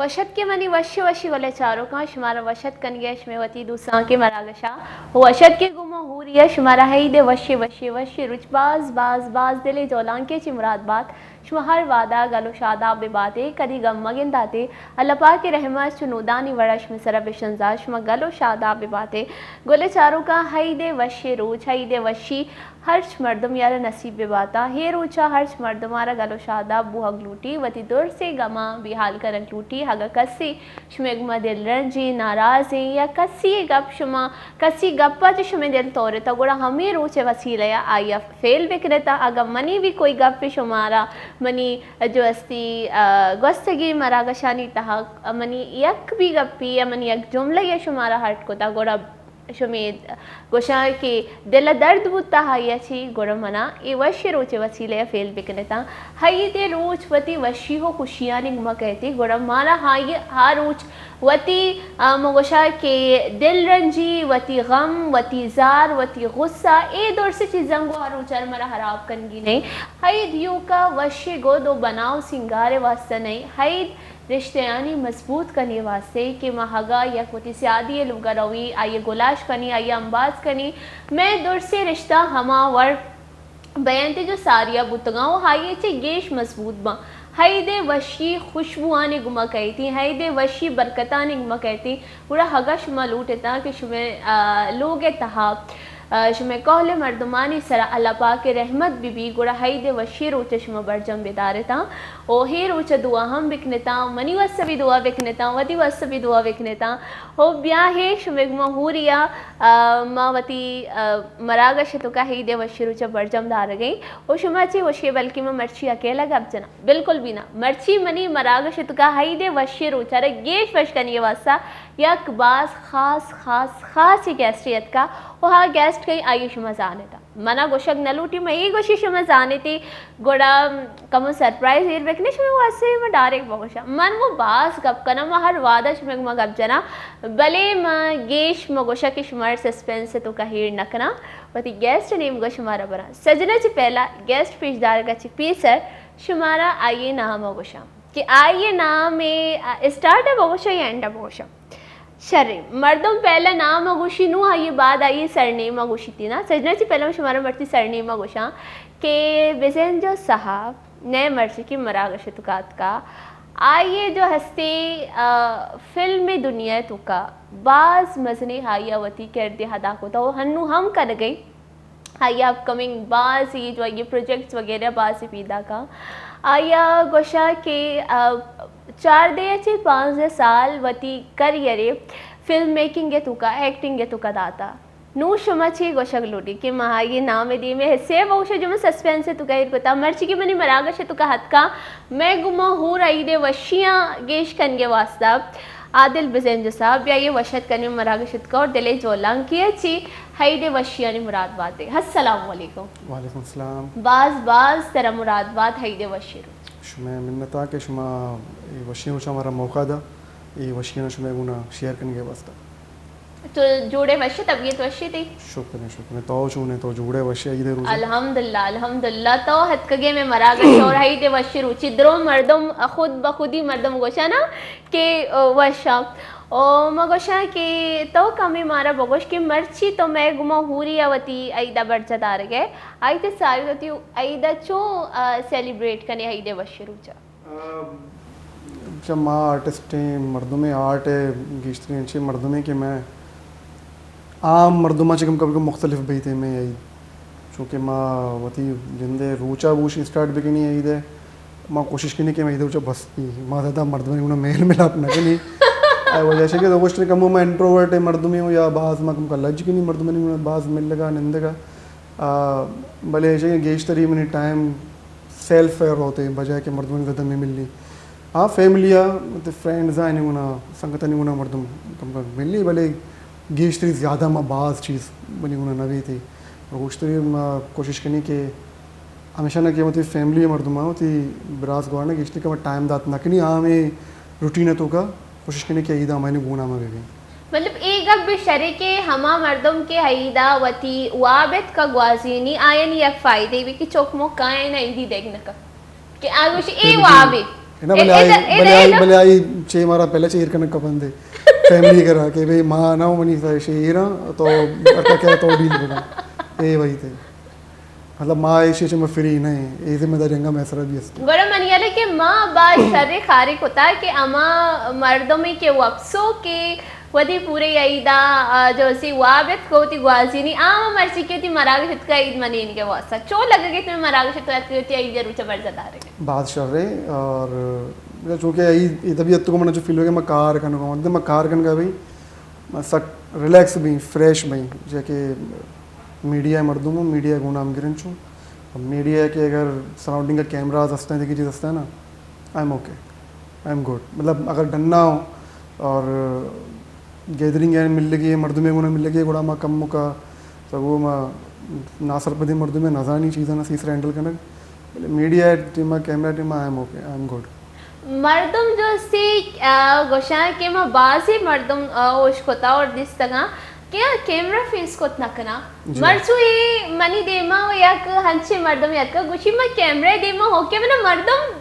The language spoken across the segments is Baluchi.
وش اتکے منی وشی وشی گلیں چاروکاں، شمارا وش اتک کنگے شمے وتی دوستاں کہ مراگشا۔ وش اتکے گوں ما ہوری ءَ، شمارا عید ءِ وشی وشی وشی روچ، باز باز باز دل ءِ جولانکے چی مراد بات۔ شما ہر وہدا گل و شاداب بہ باتے، کدی غم مگنداتے۔ اللہ پاک ءِ رحمت چو نودانی وڑا شمے سرا بشنزا، شما گل و شاداب بہ باتے۔ گلیں چاروکاں، عید ءِ وشی روچ، عید ءِ وشی ہرچ مردمے ءَ را نصیب بہ باتاں۔ ہے روچا ہرچ مردم ءَ را گل و شاداب بوہگ لوٹی، وتی درسیں گماں بیحال کنگ لوٹی۔ اگاں کسے شمے گما دلرنجیں، ناراضیں یا کسی گپ شما، کسی گپا چہ شمے دل تورتا، گڑا ہمے روچ ءِ وسیلہ ءَ آئی ءَ فیل بکنتا۔ اگاں منی بھی کوئی گپے شمارا منی جو استی، آ، گوستگیں مراگشانی تہا منی یک بھی گپے یا منی یک جملہ یا شمارا ہرٹ کتا، گڑا شمے گوشاں کہ دل ءَ درد بوتا، ہائی ءَ چی گڑا منا اے وشی روچ ءِ وسیلہ ءَ فیل بکنتاں۔ عید ءِ روچ وتی وشی و خوشیانی گما کہتی، گڑا مارا ہائی ہا روچ وتی، آ، ما گوشاں کہ دل رنجی، وتی غم، وتی زار، وتی غصہ، اے درسیں چیزاں گوں ہا روچ ءَ مارا حراب کنگی نہیں۔ عید یوکا وشی گد و بناؤ سنگار ءِ واسطہ نہیں۔ عید رشتہانی مضبوط کنی واسطے کہ ما اگاں یک وتی سیادی ءِ لوگا روی، آئی ءَ گلاش کنی، آئی ءَ امباز کنی، مئے درسیں رشتہ ہما وڑ بینت جو ساریا بوتگاں و آئی ءَ چہ گیش مضبوط باں۔ عید ءِ وشی خوشبوانی گما کئیتی، عید ءِ وشی برکتانی گما کئیتی۔ گڑا اگاں شما لوٹتاں کہ شمئے، آ، لوگ ءِ تہا، آ، شمئے کہل ءِ مردمانی سرا اللہ پاک ءِ رحمت بہ بی، گڑا عید ءِ وشی روچ ءَ شما برجم بدارتاں۔ او ہے روچ ءَ دعا ہم بکنتاں، منی واسطہ بھی دعا بکنتاں، وتی واسطہ بھی دعا بکنتاں۔ او بیا ہے شمئے گما ہوری ءَ، آ، ما وتی، آ، مراگش ءِ توکا عید ءِ وشی روچ ءَ برجم دارگیں۔ او شما چی گوشے بلکہ ما مرچی اکیلا گپ جناں؟ بالکل بھی نہ۔ مرچی منی مراگش ءِ توکا عید ءِ وشی روچ ءَ را گیش وش کنی ءِ واسطہ یک باز خاص، خاص، خاص یک گیسٹے اتکا و ہا گیسٹ کئی آئی شما زانتا۔ منا گوشگ نہ لوٹی، من اے گوشی شما زانتی، گڑا کمو سرپرائز ایر بکنے شما واسطے، من ڈائریکٹ بگوشاں۔ من وہ باز گپ کناں، من ہر وعدہ شما ما گپ جناں، بلے من گیش من گوشاں کہ شما سسپنس ءِ توکا ایر نہ کناں، وتی گیسٹ ءِ نیمگا شمارا براں۔ سجنا چی پہلا گیسٹ پیش دارگا چی پیسر شمارا آئی نام گوشاں کہ آئی نام اسٹارٹ بگوشاں یا اینڈ بگوشاں؟ شریں، مردم پہلا نام ءَ گوشی، نوں آئی ءَ بعد آئی ءِ سرنیم ءَ گوشیتی نا۔ سجنا چی پہلا من شمارا مرچی سرنیم ءَ گوشاں کہ بزین جو صاحب نئے مرچی کہ مراگش ءِ توکا اتکا، آئی ءِ جو ہستی، آ، فلم ءِ دنیا ءِ توکا باز مزنیں آئی ءَ وتی کردے ادا کتا و ہنوں ہم کنگئی۔ آئی ءَ اپ کمنگ باز ہی جو آئی ءِ پروجیکٹس وغیرہ باز ہی پیداکاں۔ آئی ءَ گوشاں کہ، آ، چاردہ ءَ چہ پانزدہ سال وتی کریئر ءَ فلم میکنگ ءِ توکا، ایکٹنگ ءِ توکا داتا۔ نوں شما چی گوشگ لوٹی کہ ما آئی ءِ نام ءِ دیمے حصے ءَ بگوشے جو من سسپنس ءِ توکا ایر کتا، مرچی کہ منی مراگش ءِ توکا اتکا، مئے گما ہور عید ءِ وشیاں گیش کنگ ءِ واسطہ۔ عادل بزنجو صاحب، بیا یہ وش اتک کنی مراگش ءِ توکا اور دل ءِ جولانکی ءَ چی عید ءِ وشیانی مراد بات۔ السلام علیکم۔ وعلیکم السلام۔ باز باز ترا مراد بات عید ءِ وشی روچ۔ شمئے منت آں کہ شما اے وشی روچ ءَ مارا موقع دا، اے وشیاں شمئے گونا شیئر کنگ ءِ واسطہ۔ تو جوڑے وشے، طبیعت وشے تئی؟ شکر ہے، شکر ہے۔ تو چون ہے؟ تو جوڑے وشے عید ءِ روچ ءَ؟ الحمدللہ، الحمدللہ۔ تو ہتکگے مئے مراگش اور عید ءِ وشی روچی درو مردم خود بخودی مردم گوشاں نا کہ، آ، وشاں۔ او ما گوشاں کہ تو کمے مارا بگوش کہ مرچی تو مئے گما ہوری ءَ وتی عید ءَ برجا دارگ ءَ، آئی ءَ ساری وتی عید ءَ چون، آ، سیلیبریٹ کنے عید ءِ وشی روچ ءَ؟ آ، چہ ما آرٹسٹیں مردمے، آرٹ ءِ گیشتریں انچیں مردمے کہ مئے عام مردماں چہ کم کم مختلف بیت مئے عید، چونکہ ما وتی جند ءِ روچ ءَ بوشی اسٹارٹ بکنی عید ءِ، ما کوشش کنی کہ ما عید ءِ روچ ءَ بس بی، ما زیادہ مردمانی گونا میل ملاپ نہ کنی۔ اے وجہ چہ کہ تو گوشت کمو ما انٹروورٹ مردمے ہوں یا باز ما کم لج کنی مردمانی گونا باز ملگا نندگا۔ آ، بلے ایشی کہ گیشتری منی ٹائم سیلف ءَ روت، بجائے کہ مردمانی زدہ میں ملی۔ ہاں، فیملی ءَ، مطلب فرینڈز ءَ، آنی گونا، سنگتانی گونا مردم کم کم ملی، بلے گیشتری زیادہ ما باز چیز منی گونا نہ بیتی۔ گوشتری ما کوشش کنی کہ ہمیشہ نہ کہ وتی فیملی ءِ مردم ءَ، وتی براس گوارنا گیشتری کم ٹائم دات نہ کنی، آ ہمے روٹین ءِ توکا کوشش کنی کہ عید ءَ ہمایانی گونا ما بہ بی۔ مطلب، اے گپ بہ شرے کہ ہما مردم کہ عید ءَ وتی واب اتکا گوازینی، آیانی یک فائدے بی کہ چک مک آیان عیدی دیگ نہ کن۔ کہ آ گوشی، اے وابے۔ ہے نا؟ بلے آئی، بلے آئی، بلے آئی چے مارا پہلے چے ایر کنگ کپندے فیملی کرا کہ بھئی ما نہ ہوں، منی شے ایراں، تو ارتا کیا تو ڈیل بنا، اے وہی تھے. مطلب ما ایشی چے ما فری نہ ہیں، اے ذمہ داری انگا میں سرا بھی است. گڑا منی یلے کہ ما باز شر خاری کتا کہ اما مردمی کہ وپسو کہ وتی پورے عیدا، آ، جو سی واب ات کو وتی گوازینی، آ مرچی کہ وتی مراگش اتکا عید منین کے واسطہ. چو لگے کہ تمہیں مراگش اتکا عید روچ برزہ دارے. باز شر ہے اور چونکہ ای، ای طبیعت کو من جو فیل ہو گیا، میں کار کنگا ہوں، میں کار کنگا بھئی، میں سک ریلیکس بھی، فریش بھی، جے کہ میڈیا مردم ہوں، میڈیا گونا ہم گرن چوں. میڈیا کہ اگر سراؤنڈنگ کا کیمراز ہستے ہیں، دیکھی چیز ہستے ہیں نا، I am okay, I am good. مطلب اگر ڈنا ہوں اور گیدرنگ یعنی مل لگی ہے، مردمے گونا مل لگی ہے، گڑا ما کم مکا سگو ما ناسرپدی مردمے نزانی چیزاں نا سیسرا ہینڈل کنگ. بلے media team, camera team, I am okay, I am good. مردم جو سی، آ، گوشاں کہ ما بازی مردم، آ، اوش کتا اور دیستگاں کہ آ کیمرہ فیس کت نہ کنا. جی. مرچو اے منی دیما و یک ہنچے مردم یک گوشی ما کیمرہ دیما ہو کہ منا مردم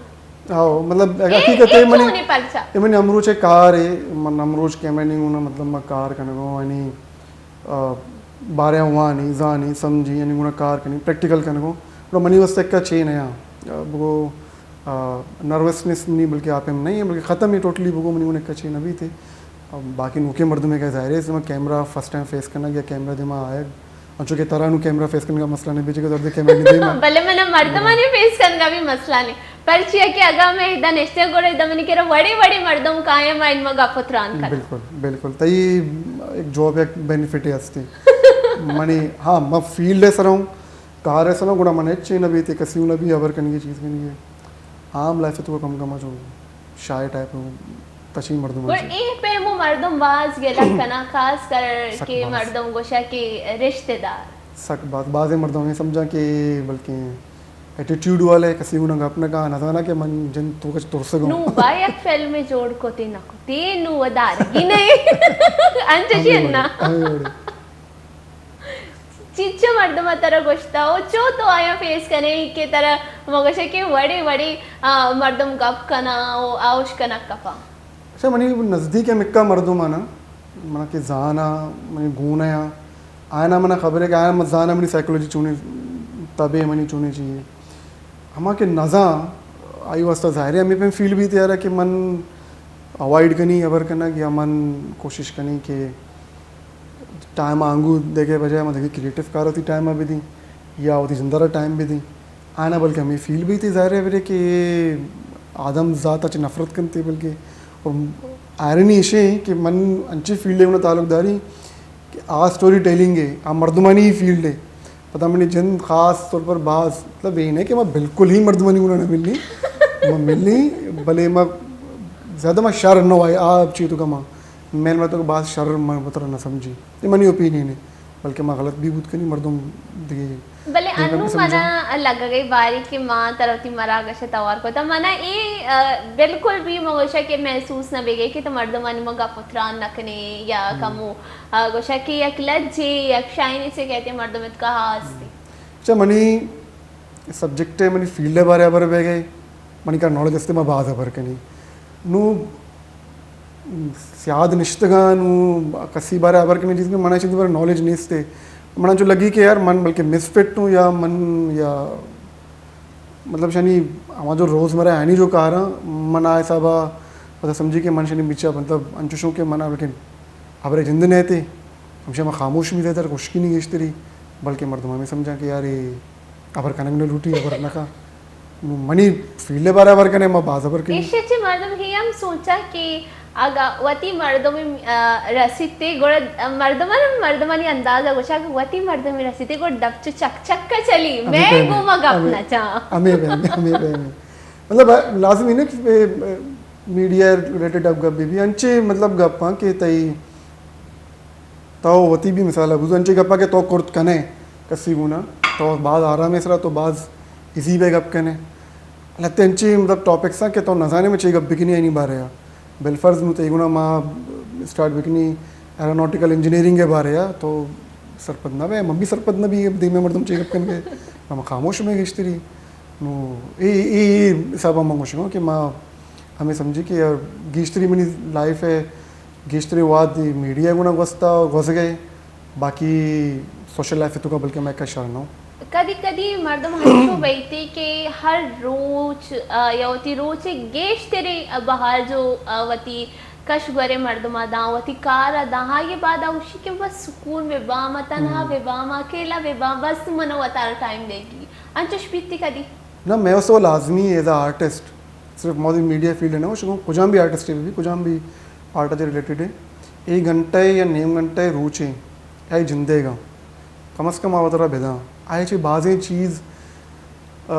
ہاں، مطلب، اے، حقیقت اے ہے، منی، چونی پرچا؟ اے منی امروچ کار ہے، من امروچ کیمرہ نہیں ہونا، مطلب، میں کار کنگو، یعنی، آ، بارے وانی، زانی، سمجھی، یعنی گونا کار کنی، پریکٹیکل کنگو. گڑا منی واسطے کا چے نیا، آ، بگو، آ، نروسنس نہیں، بلکہ آپ ہم نہیں ہے، بلکہ ختم ہی ٹوٹلی بگو، منی گونا کا چے نہ بھی تھے. اب باقی نوکے مردمے کا ظاہر ہے، اس میں کیمرہ فرسٹ ٹائم فیس کرنا یا کیمرہ دیما آئے، انچو کہ ترا نوں کیمرہ فیس کنگ ءَ مسئلہ نہ بیت، چہ کہ تو کیمرہ نی دیما. بلے من مردمانی فیس کنگ ءَ بھی مسئلہ نہیں. پرچیا کہ اگاں میں ادا نشتے گڑا ادا منی کرا وڑے وڑے مردم کائیں، ما انما گپ و تران کناں. بالکل، بالکل. تئی ایک جاب، ایک بینیفٹ ہستی. منی، ہاں، ما فیلڈ ءِ سرا ہوں، کار ءِ سرا ہوں، گڑا من ہچ نہ بیت، کسی نہ بھی خبر کنگی چیز کنگی. عام لائف تو کم کم چو شائے ٹائپ ہوں، تچی مردم گڑا ہوں. اے پیمو مردم باز گلہ کنا، خاص کر سک کہ باز. مردم گوشا کہ رشتہ دار. سک باز، بازیں مردم ہمیں سمجھا کہ بلکہ ایٹیٹیوڈ والے، کسی گونا گپ نہ کہا، نہ زانا کہ من جن تو کچھ ترسگوں. نو با یک فلم جوڑ کو تے نہ کو تے نو دارگی نہیں. انچشی ہمیں نا. وڑے، ہمیں وڑے. چیچو مردم ترا گوشتا ہو، چو تو آیا فیس کنے کہ ترا مگوشے کہ وڑے وڑے، آ، مردم گپ کنا او آوش کنا کپا. اچھا، منی نزدیک ءَ مکا مردم آنا، منا کہ زانا، منی گون آیا، آنا منا خبر ہے کہ آیا من زانا منی سائیکولوجی چونی، طبع منی چونی چیئے. ہما کہ نزاں، آئی واسطہ ظاہر ہے ہمیں پہ فیل بیت یارا کہ من اوائڈ کنی خبر کنگ یا من کوشش کنی کہ ٹائم آنگو دگہ بجائے ما دگہ کریٹو کار وتی ٹائم ءَ بدیں یا وتی جندر ءَ ٹائم بدیں. آنا بلکہ ہمیں فیل بیت، ظاہر ہے برے کہ آدم ذات ءَ چہ نفرت کنتے بلکہ. اور آئرنی ایشے کہ من انچے فیلڈ ءَ تعلق داری کہ آ سٹوری ٹیلنگ ہے، آ مردمانی فیلڈ ہے. پدا منی جند خاص طور پر باز، مطلب، یہ نہیں کہ میں بالکل ہی مردمانی گونا نہ ملنی، میں ملنی، بلے میں زیادہ میں شر نہ آئے، آپ چیتو کما، میں میں تو باز شر میں بتر نہ سمجھی. یہ منی اوپینین ہے، بلکہ میں غلط بھی بوت کنی، مردم دیگه. بلے انو منا لگگئی باری کہ ما ترا وتی مراگش توار کتا. منا اے، آ، بالکل بھی مگوشا کہ محسوس نہ بیگئی کہ تو مردمانی ما گپ و تران نہ کنے یا کمو، آ، گوشا کہ یک لجے، یک شائنی سے کہتے مردم اتکا ہاستی. اچھا، منی سبجیکٹ ہے، منی فیلڈ ہے بارے خبر بیگئی، منی کا نالج استے ما باز خبر کنی. نو سیاد نشتگاں، نو کسی بارے خبر کنی چیز میں منا چیز بارے نالج نیستے. منا جو لگی کہ یار من بلکہ مس فٹ ہوں یا من یا مطلب شنی ہما جو روز مرہ آنی جو کاراں من آ حسابا پتہ سمجھی کہ من شنی بچا مطلب انچوشوں کہ منا بلکہ خبر جند نیتے، ہمشہ من خاموش بھی تر خشکی نہیں گیشتری، بلکہ مردم ہمیں سمجھا کہ یار یہ خبر کنگ نہ لوٹی، خبر نہ کا. نو منی فیلڈ ءِ بارے خبر کنے، ما باز خبر کنی. ایشی چہ مردم ہی ہم سوچا کہ اگا وتی مردم، آ، رسیتے گڑا مردمان، مردمانی انداز ءَ گوشا کہ وتی مردم رسیتے گڑا ڈب چو چک چک ءَ چلی، ہمیں میں پہمے، گوما گپ ہمیں، نہ چاں. ہمیں پہمے، ہمیں پہمے. مطلب، لازمی نہ کہ میڈیا ریلیٹڈ اب گپ بھی، بھی انچے مطلب گپ ہاں کہ تئی تو وتی بھی مثال ءَ بزو، انچے گپا کہ تو کرت کنے کسی گونا، تو باز آرام سرا، تو باز ایزی بے گپ کنے. لہتے انچے مطلب ٹاپکس ہیں کہ تو نزانے میں چے گپ بکنی اینی بارے آ. بالفرض نو تئی گونا ما اسٹارٹ بکنی ایروناٹیکل انجینئرنگ کے بارے آ، تو سرپد نہ بے، من بھی سرپد نہ بھی، دیمے مردم چے گپ کن کے، ہم خاموش میں گشتری. نو اے، اے، اے حساب ہم گوشگوں کہ ما ہمے سمجھی کہ یار گیشتری منی لائف ءِ گیشتری وہد میڈیا ءِ گونا گوستا گوزگ ءَ، باقی سوشل لائف ءِ توکا بلکہ مئے کش شر نہ اوں۔ کدی کدی مردم ہنچو بیتے کہ ہر روچ، آ، یا وتی روچ ءِ گیشتریں بہا جو، آ، وتی کش گورے مردم ءَ داں، وتی کار ءَ داں، آئی ءَ بعد ءَ گوشی کہ بس سکون بہ باں، ما تنہا بہ باں، ما اکیلا بہ باں، بس من ءَ وتارا ٹائم دیگی۔ انچش بیتی کدی؟ نہ، مئے واسطہ لازمی ایز اے آرٹسٹ، صرف ما وتی میڈیا فیلڈ ءَ نہ، شگوں کجام بھی آرٹسٹ بہ بی، کجام بھی آرٹ ءَ ریلیٹڈ ہے، ایک گھنٹہ یا نیم گھنٹہ روچ ءَ آئی جندے گا کم از کم آ وتارا بداں۔ آئی چہ بازیں چیز، آ،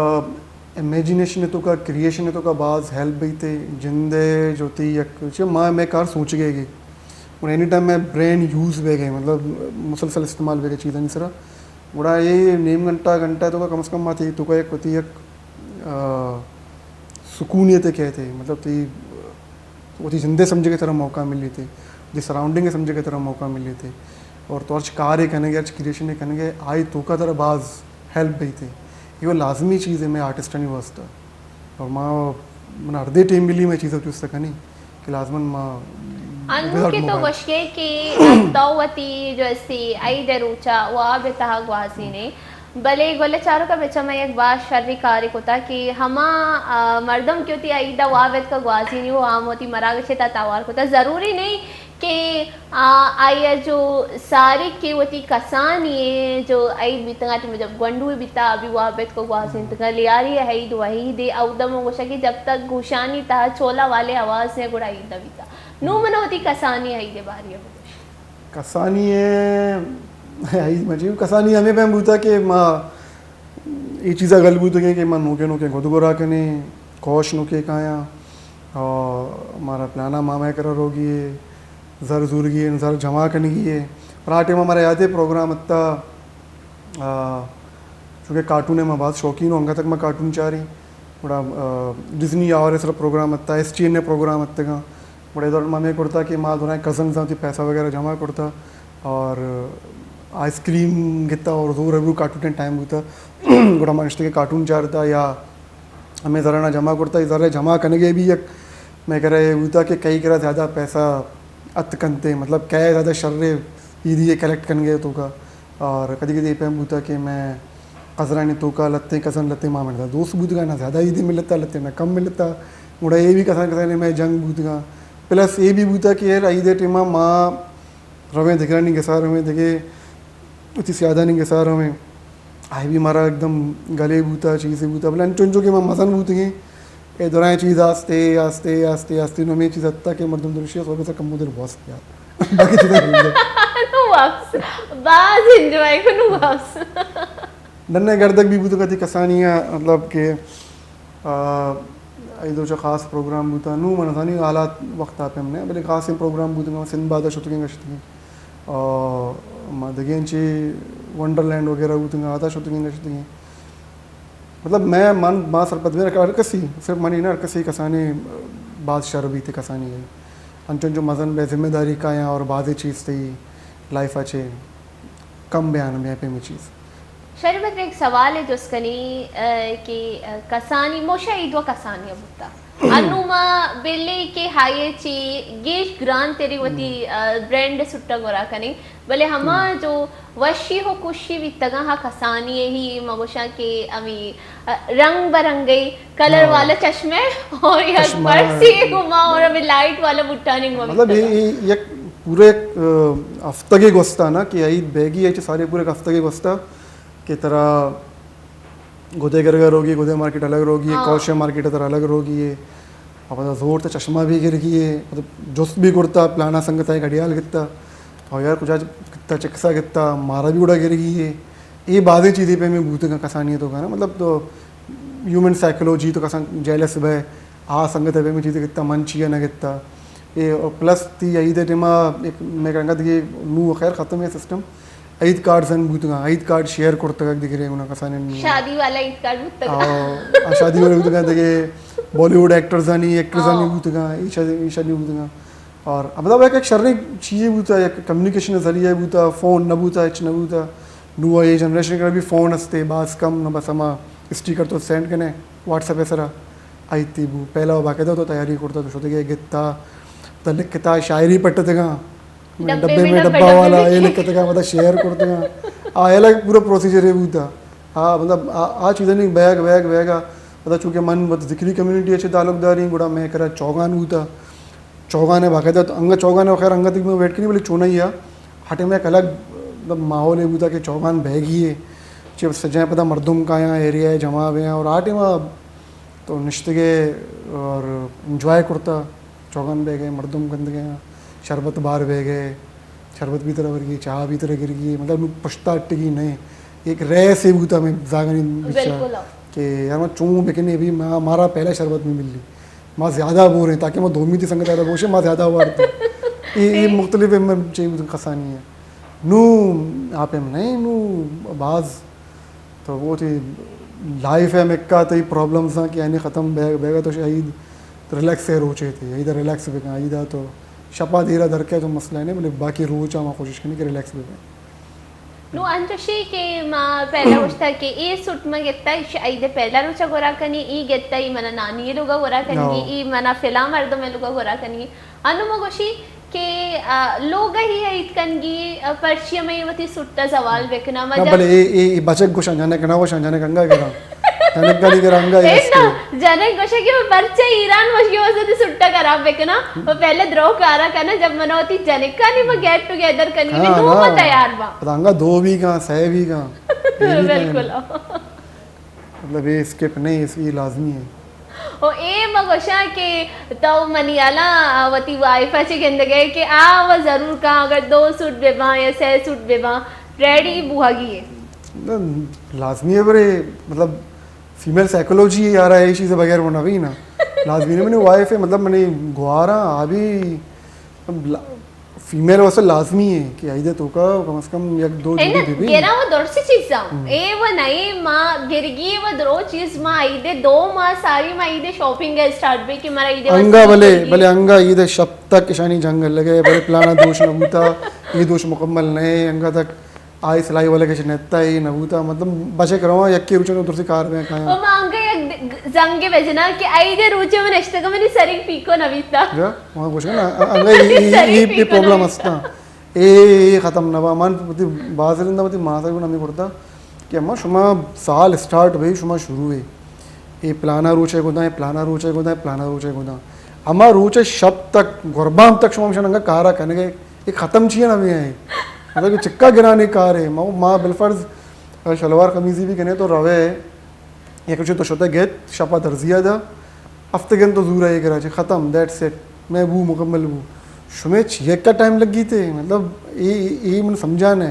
امیجینیشن ءِ توکا، کریئیشن ءِ توکا باز ہیلپ بیتے۔ جند ءِ جو تی یک چہ ما، مئے کار سوچگے گے۔ اور اینی ٹائم مئے برین یوز بہ گئے، مطلب مسلسل استعمال بہ گئے چیزانی سرا۔ گڑا اے نیم گھنٹہ، گھنٹہ ءِ توکا کم از کم ما تی توکا یک وتی یک، آ، سکونیت ءَ کہتے، مطلب تی وتی جندے سمجھگے ترا موقع ملیتے، وتی سراؤنڈنگ ءَ سمجھگے ترا موقع ملیتے، اور تو ہرچ کارے کنگے، ہرچ کریئیشنے کنگے، آئی توکا ترا باز ہیلپ بیتے۔ یہ وہ لازمی چیز ہے مئے آرٹسٹانی واسطہ۔ اور ما، من ہر دے ٹیم ملی مئے چیزا چوستا کنی کہ لازمن ما انو without کہ تو mobile۔ گوشگے کہ تو وتی جو استی عید ءِ روچا واب ءِ تہا گوازینے، بلے گل چاروکا بچا ما یک باز شری کارے کتا کہ ہما، آ، مردم کہ وتی عید ءَ واب اتکا گوازینی و ہم وتی مراگش ءِ تہا توار کتا، ضروری نہیں کہ، آ، آئی ءَ جو ساری کہ وتی کسانی ءَ جو عید بیتگا، ٹی مجب گونڈو بیتا، ابھی واب اتکا گوازینتگا، لیاری عید وحید ءَ، اودم گوشا کہ جب تک گوشانی تہا چولا والے آواز نے گڑا عید نہ بیتا۔ نو من وتی کسانی عید ءِ باری ءَ بگوش۔ کسانی ءَ، عید مجیب کسانی ہمے پیم بوتا کہ ما اے چیزا گل بوتگیں کہ ما نوکیں نوکیں گد گورا کنیں، کوش نوکے کایاں، اور مارا پلانا مامے کرا روگی ہے، زر زورگی ہے، زر جمع کنگی ہے۔ اور آ ٹائم مارا یاد ہے پروگرام اتا، آ، چونکہ کارٹون ءِ ما باز شوقین اوں، انگت تک ما کارٹون چاریں۔ گڑا، آ، ڈزنی آور ءِ سرا پروگرام اتا، ایس ٹی این ءِ پروگرام اتگاں۔ گڑا اے دوران ما ہمے کرتا کہ ما دوران کزنز آں وتی پیسہ وغیرہ جمع کرتا اور آئس کریم گتا اور زور ابرو کارٹون ٹائم بوتا۔ گڑا ما نشتگیں کارٹون چارتا یا ہمے زرانا جمع کرتا، اے زر جمع کنگے بھی یک مئے کرا اے بوتا کہ کئی کرا زیادہ پیسہ ات کنتے، مطلب کئے زیادہ شر عیدی کلیکٹ کنگے توکا۔ اور کدی کدی اے پیم بوتا کہ مئے کزرانی توکا لتیں کزن لتیں ما ملتا دوست بوتگا، نہ زیادہ عیدی ملتا، لتیں نہ کم ملتا۔ گڑا اے بھی کسان کسانے مئے جنگ بوتگا۔ پلس اے بھی بوتا کہ یار عید ٹیما ما رویں دگرانی گسا رویں دگے وتی سیادانی گسا رویں۔ آئی بھی مارا ایک دم گلے بوتا، چیزے بوتا، بلے انچو انچو کہ ما مزن بوتگیں، اے درائیں چیز آستے، آستے، آستے، آستے، نو ہمیں چیز حتی کہ مردم دروشی سو بسا کمو در بوست یار۔ باقی چیزیں بوتا۔ نو واپس، باز انجوائے کو نو واپس۔ ننے گردگ بھی بوتگا تھی کسانی، مطلب کہ آ، اے دو چا خاص پروگرام بوتا۔ نوں من زانی حالات وقت آ پیم نہ، بلے خاصیں پروگرام بوتگاں، سندھ بادا شتگیں گشتگیں۔ آ، ما دگہ انچیں ونڈرلینڈ وغیرہ بوتگاں، آتا شتگیں گشتگیں۔ مطلب، میں، من، ما سرپد بین ہر کسی، صرف منی نہ، ہر کسی کسانی باز شر بیت کسانی ہے۔ انچو انچو مزن بے ذمہ داری کایاں اور بازیں چیز تئی لائف اچے کم بیان بیا پیمی چیز۔ شریف بھائی، ترا یک سوالے جست کنی، آ، کہ، آ، کسانی، موشا اے دو کسانی ءَ بوتا۔ انو ما بلے کہ ہائی چی گیش گران تیری وتی، آ، برانڈ سٹا گورا کنی، بلے ہما جو وشی ہو خوشی بیتگاں ہا کسانی ہی مگوشاں کہ امی، آ، رنگ برنگی کلر والا چشمے اور یک چشمہ۔ پرسی گما اور امی لائٹ والا بوٹانی گما مطلب، بیتگاں۔ یہ، یہ یک پورے، آ، ہفتگے گوستا نا کہ عید بیگی ہے، سارے پورے ہفتگے گوستا کہ ترا گدے گرگا روگی، گدے مارکیٹ الگ روگی ہے، ہاں۔ کوشے مارکیٹ ترا الگ روگی ہے۔ اور پدا زور تا چشمہ بھی گرگی ہے، مطلب جست بھی کرتا، پلانا سنگت آئے گھڑیال گتا۔ اور یار کجا گتا، چکسا گتا، مارا بھی اڑا گرگی ہے۔ یہ بازیں چیزیں پہ میں بوتگا کسانی تو کنا، مطلب تو ہیومن سائیکولوجی تو کسان جیلس بے، آ سنگت پہ میں چیزیں گتا، من چیا نہ گتا۔ اے، اور پلس تی عید ٹیما ایک میں کہنگا دگے نو خیر ختم ہے سسٹم۔ عید کارڈ زن بوتگاں، عید کارڈ شیئر کرتگ دگرے گنا کسانیں نو۔ شادی والا عید کارڈ بوتگاں۔ آ، آ، شادی والا بوتگاں دگے بالی ووڈ ایکٹرزانی، ایکٹرزانی ہاں۔ بوتگاں، ایشا، ایشانی بوتگاں۔ اور مطلب ایک، ایک شریں چیزے بوتا، یک کمیونیکیشن ذریعہ بوتا، فون نہ بوتا، ہچ نہ بوتا۔ نو اے جنریشن کرا بھی فون ہستے، باز کم نہ، بس ہما اسٹیکر تو سینڈ کنے واٹس ایپ سرا۔ آئی تی بو، پہلا باقاعدہ تو تیاری کرتا، تو شدگے گتا، پدا لکھتا، شاعری پٹتگاں، ڈبے ڈبے میں میں ڈبہ ڈبہ والا، والا، اے لکھتگاں، پدا شعر کرتگاں۔ آ الگ پورا پروسیجر ہے بوتا۔ آ، مطلب، آ، آ چیزانی بیگ، بیگ، بیگ آ، پدا چونکہ من وت ذکری کمیونٹی اچ تعلق داری، گڑا میں کرا چوگان بوتا۔ چوگان ہے باقاعدہ، تو انگا چوگان ہے، خیر انگا تک میں ویٹ کنی، بلے چونا ہی آ۔ ہٹے میں ایک الگ، مطلب، ماحول ہے بوتا کہ چوگان بہگی ہے۔ چہ سجائیں پدا مردم کایاں، ایریا ہے جمع بیاں، اور آ ٹائم آ تو نشتگے اور انجوائے کرتا، چوگان بہ گئے، مردم گندگے، شربت بار بہ گئے، شربت بھی طرح ورگی، چاہ بھی طرح گرگی، مطلب نو پشتا اٹگی نہیں، ایک رے سے بوتا میں زاگانی بچا بالکل۔ کہ یار ما چون بکنے، ابھی ما، مارا پہلا شربت میں ملی، ما زیادہ بور ہیں، تاکہ ما دومی تی سنگت زیادہ بوشے، ما زیادہ وارتے۔ یہ، یہ مختلف ہے، میں چاہیے کسانی ہے۔ نو آپ ہم نہیں، نو باز تو وہ تھی لائف ہے، مکا تئی پرابلمز ہیں کہ یعنی ختم بے-، بیگا تو عید ریلیکس ہے، روچے تھے، عید ریلیکس بکن، عید تو شپا دیرا درکے تو مسئلہ نہیں، بلے باقی روچ ہم کوشش کرنی کہ ریلیکس بکن۔ نو انچوشی کہ ما پہلا گوشتا کہ اے سوٹ ما گتا، عید پہلا روچا گورا کنی، ای گتا، ای منا نانی لوگا گورا کنی، ہاں۔ ای منا فلاں مردم لوگا گورا کنی۔ انو ما گوشی کہ، آ، لوگ ہی عید کنگی، آ، پرچی ہمیں وتی سوٹ تا زوال بکنا۔ نہ، مطلب بلے اے، اے، اے بچک گوشاں، جنک نہ گوشاں، جنک انگا گراں۔ جنک گلی گراں انگا اے اس نا، کے۔ جنک گوشے کہ میں پرچے ایران مشکی واسطے سوٹ تا خراب بکنا۔ وہ پہلے درو کارا کنا، جب منا ہوتی جنک کا نہیں، میں گیٹ ٹوگیدر کنی، ہاں، نو نا۔ میں تیار با۔ پتہ انگا دو بھی گا، سہ بھی گا۔ اے بھی گا۔ بالکل۔ مطلب، اے اسکپ نہیں، اس، اے لازمی ہے۔ او اے مہ گوشاں کہ تو منی حالاں وتی وائف ء چہ گندگ ئے کہ آ و ضرور کاں، اگر دو سوٹ بہ باں یا سہ سوٹ بہ باں، ریڈی بوہگی ہے۔ نہ، لازمی ہے برے، مطلب، فیمیل سائیکولوجی ہے یار، اے چیز بغیر وہ نہ بھی نا۔ لازمی نہیں، منی وائف ہے، مطلب، منی گوارا آ بھی، مطلب، لا-، فیمیل واسطے لازمی ہے کہ عید ء توکا کم از کم یک دو ہے جوڑی نا، بہ بی۔ گراں و درسی چیزاں۔ ہم۔ اے و نئے ما گرگی و درو چیز ما عید ء دو ماہ ساری ما عید ء شاپنگ ء اسٹارٹ بی کہ مارا عید ء انگا واسطے بلے، گرگی۔ بلے انگا عید ء شپ تک اشانی جنگ لگے، بلے پلانا دوش نہ بوتا، یہ دوش مکمل نئے، انگا تک آئی سلائی والے کے نتا ہی نہ بوتا، مطلب بچے کرواں یکی روچے نو درسی کار بے کھایا۔ او ما انگا یک زنگ بجنا کہ عید ء روچے من اشتگا منی سرنگ پیکو نہ بیتا۔ جا؟ وہاں گوشگ نا، انگا ای، ای، ای، ای پرابلم ہستا۔ اے، اے ختم نہ با۔ من وتی باز رندا وتی ماتا گون ہمیں کرتا کہ اما شما سال اسٹارٹ بھئی، شما شروع ہے۔ اے پلانا روچے گودا، اے پلانا روچے گودا، اے پلانا روچے گودا۔ اما روچے شپ تک، قربان تک شما مشن انگا کارا کنگے۔ اے ختم چیئے نہ بھی ہیں۔ مطلب کہ چکا گرانے کار ہے۔ ما، ما بالفرض شلوار قمیضی بھی کنے تو روے۔ یک روچے تو شتہ گیت، شپا درزیا دا، ہفتگن تو زورا اے کرا چے، ختم، دیٹس اٹ۔ میں بو، مکمل بو۔ شمے چی یکا ٹائم لگی تے، مطلب، اے، اے، اے من سمجھانے۔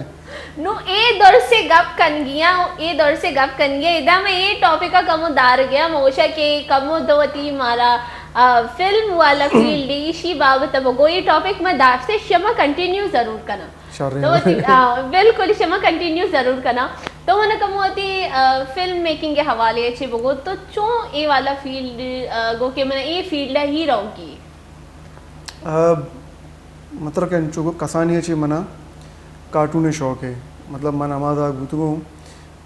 نو اے دور سے گپ کنگیا، اے دور سے گپ کنگیا، ادا میں اے ٹاپک کا کمو دار گیا، موشا کہ کمو دو وتی مارا، آ، فلم والا فیلڈ ایشی بابت بگو، اے ٹاپک میں دار سے شما کنٹینیو ضرور کنا۔ شریں۔ تو وتی، آ، بالکل، شما کنٹینیو ضرور کنا۔ تو من کمو وتی، آ، فلم میکنگ کے حوالے چے بگو، تو چون اے والا فیلڈ، آ، گو کہ من اے فیلڈ ہی رہوں کی؟ آ، مطلب کہ انچو گو کسانی چے منا کارٹون شوق ہے۔ مطلب من ہما دا گوتگو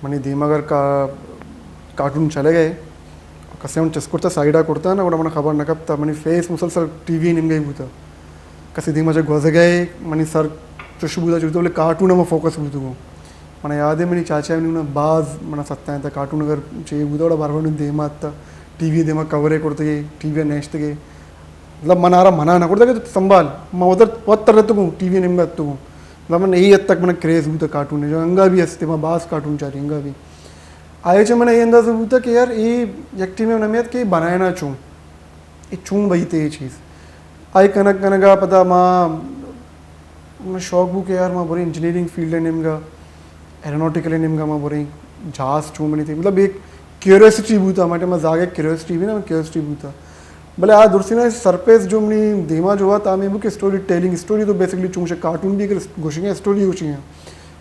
منی دیما اگر کا-، کارٹون چلے گئے، کسے من چست کرتا، سائیڈا کرتا نا، گڑا من خبر نہ کپتا، منی فیس مسلسل ٹی وی نیمگا ہی بوتا۔ کسے دیما چہ گوزگئے، منی سر چش بوتا، چوتا، بلے کارٹون ہم فوکس بوتگو۔ من یاد ہے، منی چاچا منی گونا باز منا ستائیں تا، کارٹون اگر چے بوتا، گڑا بار بار منی دیما آتا، ٹی وی دیما کورے کرتگے، ٹی وی نیشتگے۔ مطلب من آرا منع نہ کرتا کہ تو سنبھال، من ادھر وت ترتگوں، ٹی وی نیمگا اتگوں۔ مطلب من یہی حد تک من کریز بوتا کارٹون ہے، جو انگا بھی ہستے، من باز کارٹون چاری انگا بھی۔ آئے چہ من اے اندازہ بوتا کہ یار اے یک ٹیمے من امیت کہ بنائنا چون، اے چون بئیت اے چیز۔ آئی کنگ کنگا پدا ما، من شوق بو کہ یار ما بریں انجینئرنگ فیلڈ نیمگا، ایروناٹیکل نیمگا ما بریں، جہاز چون بنیت۔ مطلب ایک کیوریوسٹی بوتا، ہما ٹائم زاگے کیوریوسٹی بھی نا، کیوریوسٹی بوتا۔ بلے آ درسینا سرپیس جو منی دیما جو آتا، ہمیں بو کہ اسٹوری ٹیلنگ، اسٹوری تو بیسکلی چون شے کارٹون بھی اگر گوشیں اسٹوری گوشیں۔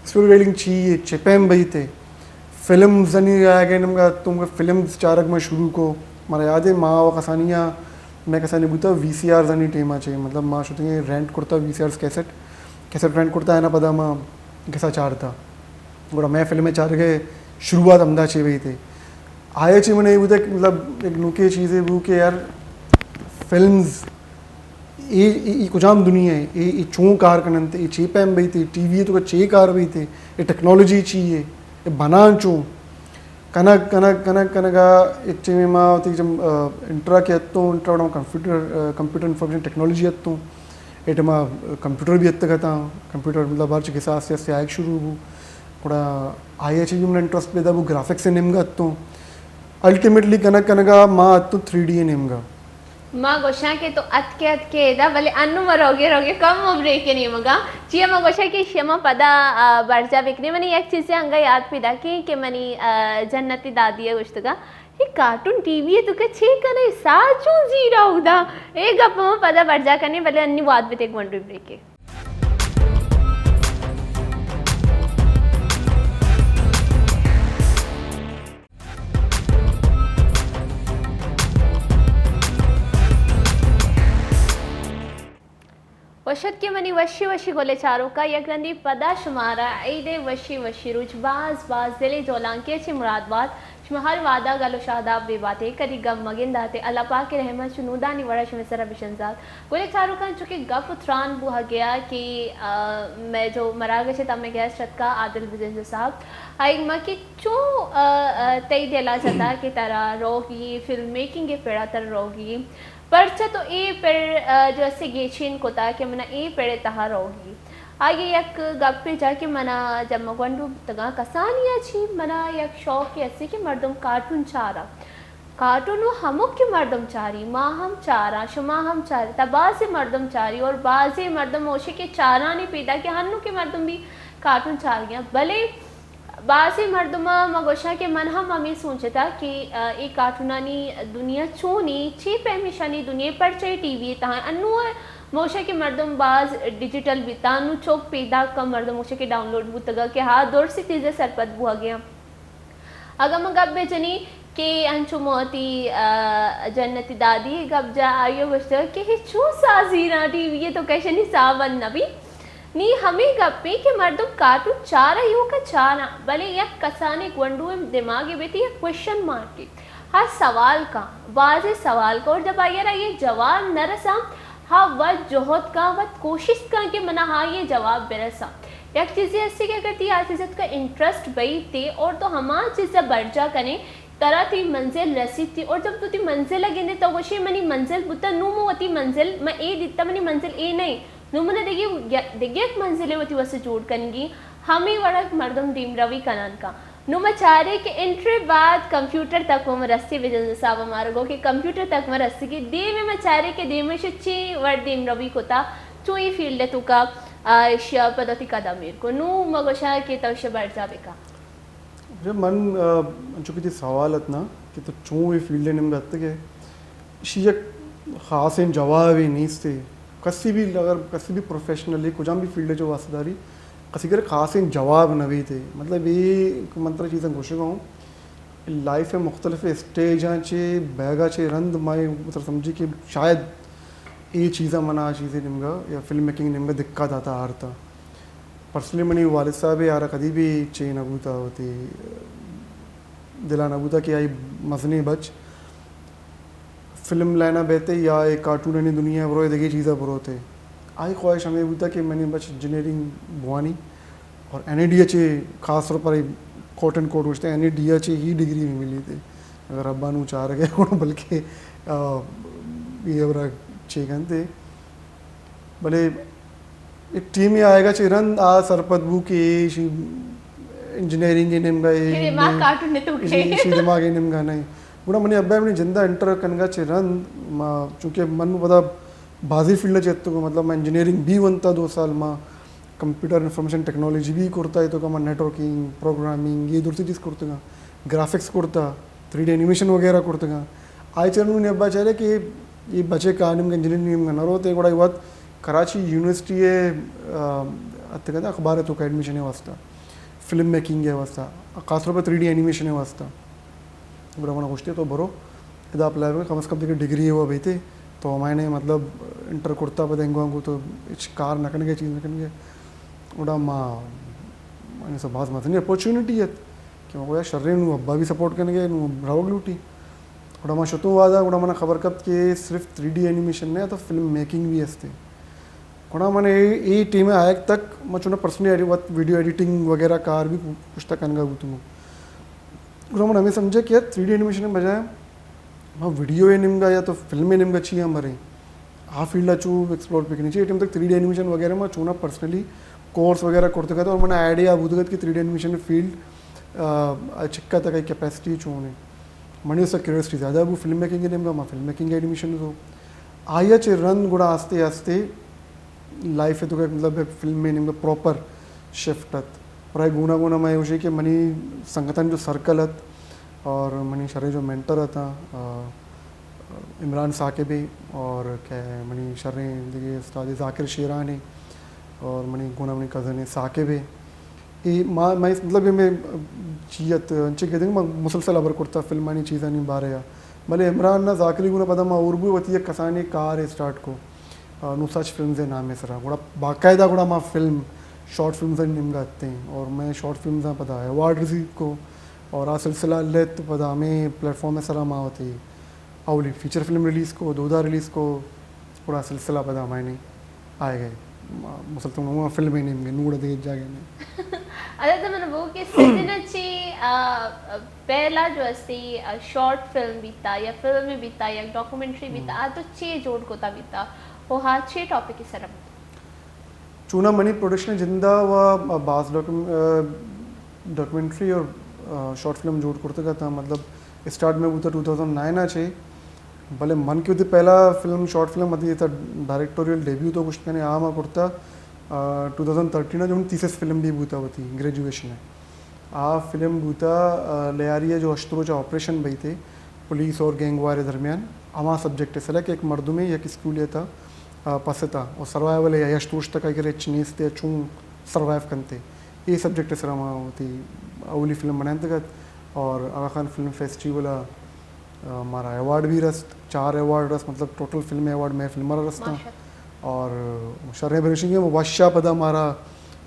اسٹوری ٹیلنگ چی ہے، چہ پیم بئیت اے۔ فلمز انی آگے نمگا تم فلمز چارگ ما شروع کو۔ مارا یاد ہے ما و کسانی آ، میں کسانی بوتا وی سی آر زنی ٹیم آ چے، مطلب ما شتگیں رینٹ کرتا V C R cassette, cassette rent کرتا ہے نا، پدا ما گسا چارتا۔ گڑا میں فلم چارگے شروعات ہمدا چے بئیت اے۔ آیا چی من اے بوتا کہ مطلب ایک نوکے چیزے بو کہ یار، فلمز اے، اے، اے کجام دنیا ہے، اے، اے چون کار کننت، اے چے پیم بیت، اے ٹی وی تو چے کار بیت، اے ٹیکنالوجی چی ہے، اے بنان چون؟ کنگ، کنگ، کنگ، کنگا ایک ٹیمے ما وتی جم، آ، انٹرا کہ اتوں، انٹرا وڑا ما کمپیوٹر، آ، کمپیوٹر انفارمیشن ٹیکنالوجی اتوں۔ اے ٹائما کمپیوٹر بھی اتگ اتاں، کمپیوٹر مطلب ہر چی کساس سے آیگ شروع بو۔ گڑا آئی ء چہ بھی من انٹرسٹ پیدا بو، گرافکس ء نیمگا اتوں۔ الٹیمیٹلی کنگ کنگا ما اتوں تھری ڈی ء نیمگا۔ ما گوشاں کہ تو اتکے اتکے ادا، بلے انوں ما روگے روگے کم و بریک ء نیمگا۔ چیا ما گوشاں کہ شما پدا، آ، برجا بکنے۔ منی یک چیزے انگا یاد پیدا کی کہ منی، آ، جنتی دادی ء گوشتگا، اے کارٹون ٹی وی ء تو کہ چے کنے، ساہ چون زیرا اودا؟ اے گپ ما پدا برجا کنے، بلے انی واد بتے گونڈو بریکے۔ وش اتکے منی وشی وشی گلیں چاروکاں، یک رندے پدا شمارا عید ء وشی وشی روچ باز باز دل ء جولانکی ء چہ مراد بات۔ شما ہر وہدا گل و شاداب بہ بات ء کدی گم مگندات ء اللہ پاک ء رحم ء چو نودانی وڑا شمئے سرا بشنزات۔ گلیں چاروکاں، چونکہ گپ و تران بوہگیا کہ، آ، مئے جو مراگش ء تہ مئے گیسٹ اتکا عادل بزنجو صاحب، آئی ما کہ چو، آ، آ، تئی دلا جتا کہ ترا روگی فلم میکنگ ء پڑا ترا روگی پرچا تو اے پڑ، آ، جو اسے گیچین کتا کہ منا اے پڑ ء تہا روگی۔ آئی ء یک گپے جا کہ منا جب ما گونڈو بوتگاں کسانی ء چی منا یک شوقے اسے کہ مردم کارٹون چارا۔ کارٹون و ہمک کہ مردم چاری، ما ہم چاراں، شما ہم چاری، تا بازیں مردم چاری اور بازیں مردم ہوشے کہ چارانی پیدا کہ ہنو کہ مردم بھی کارٹون چارگیاں۔ بلے بازیں مردماں ما گوشاں کہ من ہم ہمے سوچتا کہ، آ، اے کارٹونانی دنیا چونی، چے پیمیں شانی دنیا پرچہ ٹی وی تہا انو موشا کہ مردم باز ڈیجیٹل بیتا، انو چوک پیدا کم مردم موشا کہ ڈاؤن لوڈ بوتگا کہ ہا درسی چیزے سرپد بوہگیاں۔ اگاں من گپ بہ جنی کہ انچو موتی، آ، جنتی دادی گپ جا آئیو گوشتگا کہ ہچو سازیراں ٹی وی تو کشنی ساہ بند نبی۔ نی ہمے گپے کہ مردم کارٹون چارا ایوکا چاراں، بلے یک کسانیں گونڈوئے دماغے بیتی یک کوئسچن مارکے۔ ہا سوال کاں، بازیں سوال کاں، اور جب آئی ء را یہ جواب نہ رساں، ہا وت جہد کاں، وت کوشست کاں کہ منا ہا یہ جواب برساں۔ یک چیزے ہستی کہ اگر تی آ چیز ء تکا انٹرسٹ بئیت تے اور تو ہما چیز ء برجا کنے، ترا تئی منزل رسیت تے، اور جب تو تئی منزل ء گندے تو گوشے منی منزل بوتا، نوں من وتی منزل، من اے دیتا منی منزل اے نہ انت، نوں من دگہ، دگہ یک منزلے وتی واسطہ جوڑ کنگی، ہمے وڑا مردم دیمروی کنان کاں۔ نوں ما چارے کہ انٹرے بعد کمپیوٹر تک ما رستے، بجنز صاحب ہمارا گو کہ کمپیوٹر تک ما رستے کہ دیم ما چارے کہ دیم چے وڑ دیمروی کتا، چو اے فیلڈ توکا، آ، ایشیا پدا تی قدم ایر کو۔ نوں ما گوشا کہ تو ایشیا برجا بکا۔ اچھا، من، آ، انچو کہ تئی سوال ات نا کہ تو چون اے فیلڈ ء نیمگا اتکے، ایشی یک خاصیں جوابے نیست۔ کسی بھی، اگر کسی بھی پروفیشنل کجام بھی فیلڈ ء چو واسطہ داری، کسی کر خاصیں جواب نہ بیت۔ مطلب اے کہ من ترا چیزاں گوشگا ہوں، لائف ء مختلف اسٹیجاں چے بیگا چے رند ما اے مطلب سمجھی کہ شاید اے چیزاں منا آ چیزے نیمگا یا فلم میکنگ نیمگا دقت آتا آرتا۔ پرسنلی منی والد صاحب ء آرا کدی بھی چے نہ بوتا، وتی دلا نہ بوتا کہ آئی مزنیں بچ فلم لائنا بیتے یا اے کارٹونانی دنیا بروئے، دگہ چیزا بروتے۔ آئی خواہش ہمیں بوتا کہ منی بچ انجینئرنگ بوانی اور این ای ڈی ء چے خاص طور پر کوٹ اینڈ کوٹ گوشتے، این ای ڈی ء چے ہی ڈگری بھی ملی تے۔ اگر ابا نو چار گئے بلکہ، آ، یہ ابرا چے کنتے۔ بلے ایک ٹیمے آئیگا چہ رند آ سرپد بو کہ ایشی انجینئرنگ ء نیمگا اے، ایشی دماغ کارٹون ء توک ء۔ ایشی، ایشی دماغ ء نیمگا نہ۔ گڑا منی ابا منی جندا انٹر کنگا چہ رند ما، چونکہ من پدا بازی فیلڈ ء چہ اتکو، مطلب ما انجینئرنگ بھی ونتا دو سال، ما کمپیوٹر انفارمیشن ٹیکنالوجی بھی کرتا، اے تو کہ ما نیٹ ورکنگ، پروگرامنگ، یہ درستی چیز کرتگا، گرافکس کرتا، تھری ڈی اینیمیشن وغیرہ کرتگا۔ آئی چہ رند منی ابا چارے کہ یہ بچے کار نیمگا انجینئرنگ نیمگا نہ روتے، گڑا وت کراچی یونیورسٹی ء، آ، اتکگ ات اخبار ء توکا ایڈمیشن ء واسطہ، فلم میکنگ ء واسطہ، خاص طور پر تھری ڈی اینیمیشن ء واسطہ۔ گڑا منا گوشتے تو برو ادا اپلائی بکن، کم از کم تئی ڈگری ء وہ بیتے، تو ہمائنے مطلب انٹر کرتا پد انگو انگو تو ہچ کار نہ کنگے، چیز نہ کنگے۔ گڑا ما، مانے سا باز مزنی اپورچونیٹی ات۔ کہ من گویا شریں، نوں ابا بھی سپورٹ کنگے، نوں روگ لوٹی۔ گڑا ما شتوں وادا، گڑا منا خبر کپت کہ صرف تھری ڈی اینیمیشن نہ، تو فلم میکنگ بھی ہستے۔ گڑا من اے، اے ٹیم آیگ تک من چونا پرسنلی ایڈی-، وت ویڈیو ایڈیٹنگ وغیرہ کار بھی پشتا کنگا بوتوں۔ گڑا من ہمیں سمجھا کہ یار تھری ڈی اینیمیشن بجائے ما ویڈیو اے نیمگا یا تو فلم اے نیمگا چی ہم بریں، آ فیلڈ ء چو ایکسپلور بکنی چاہیے۔ اے ٹائم تک تھری ڈی اینیمیشن وغیرہ ما چونا پرسنلی کورس وغیرہ کرتگت اور من آئیڈیا بوتگت کہ تھری ڈی اینیمیشن فیلڈ، آ، چکا تک کیپیسٹی چون ہے۔ منی اس کیوریوسٹی زیادہ بو فلم میکنگ کے نیمگا، ما فلم میکنگ اینیمیشن تو آیا چے رند گڑا آستے آستے لائف ء تو کہ مطلب فلم ء نیمگا پراپر شفٹ ات۔ اور آئی گونا گونا میں گوشی کہ منی سنگتانی جو سرکل ات اور منی شریں جو مینٹر اتاں، آ، عمران ثاقب ء اور کہ منی شریں دیگہ استاد ذاکر شیران ء اور منی گونا منی کزن ثاقب ء۔ اے ما، میں مطلب اے میں چی ات انچے کہ دن ما مسلسل ہبر کرتا فلمانی چیزانی بارے آ۔ بلے عمران نا ذاکری گونا پدا ما اور بو وتی یک کسانی کار اسٹارٹ کو۔ آ، نو سچ فلمز ء نام ء سرا۔ گڑا باقاعدہ گڑا ما فلم، شارٹ فلمز ء نیمگا اتیں اور میں شارٹ فلمز ء پدا ایوارڈ ریسیو کو اور آ سلسلہ لیت پدا ہمیں پلیٹ فارم ء سرا ما وتی اولی فیچر فلم ریلیز کو، دودا ریلیز کو، گڑا سلسلہ پدا ہمائنی آئے گئے۔ ما-، مسلطن ہوا فلم ہی نیمگے، نوڑ دے جاگے میں۔ ادا تو من بو کہ سجن چی، آ، پہلا جو استی، آ، شارٹ فلم بیتا یا فلم بیتا یا ڈاکومنٹری بیتا، آ تو چی جوڑ کوتا بیتا؟ او ہا چی ٹاپک سر بیتا؟ چونا منی پروڈکشن جندا و باز ڈاکوم-، آ، ڈاکومنٹری اور، آ، شارٹ فلم جوڑ کرتگ اتاں۔ مطلب اسٹارٹ میں بوتا ٹو تھاؤزنڈ نائن آ چے، بلے من کہ وتی پہلا فلم، شارٹ فلم وتی تا ڈائریکٹوریل ڈیبیو تو گوشت کنے آ ما کرتا، آ، ٹو تھاؤزنڈ تھرٹین آ جو من تھیسس فلم بھی بوتا وتی گریجویشن ہے۔ آ فلم بوتا، آ، لیاری ء جو ہشت روچ آپریشن بئی تے پولیس اور گینگ وار درمیان، ہما سبجیکٹ سرا کہ ایک مردمے یک اسکولے تا، آ، پس تا اور سروائیول ہے، ہشت روچ تک اگر ہچ نیستے چون سروائیو کنتے۔ اے سبجیکٹ سرا ما وتی اولی فلم بنائینتگ ات اور آغا خان فلم فیسٹیول آ آ، مارا ایوارڈ بھی رست، چار ایوارڈ رست، مطلب ٹوٹل فلم ایوارڈ میں فلم را رستاں۔ ماشاءاللہ۔ اور شریں بریشنگ ہے، وہ وشا پدا مارا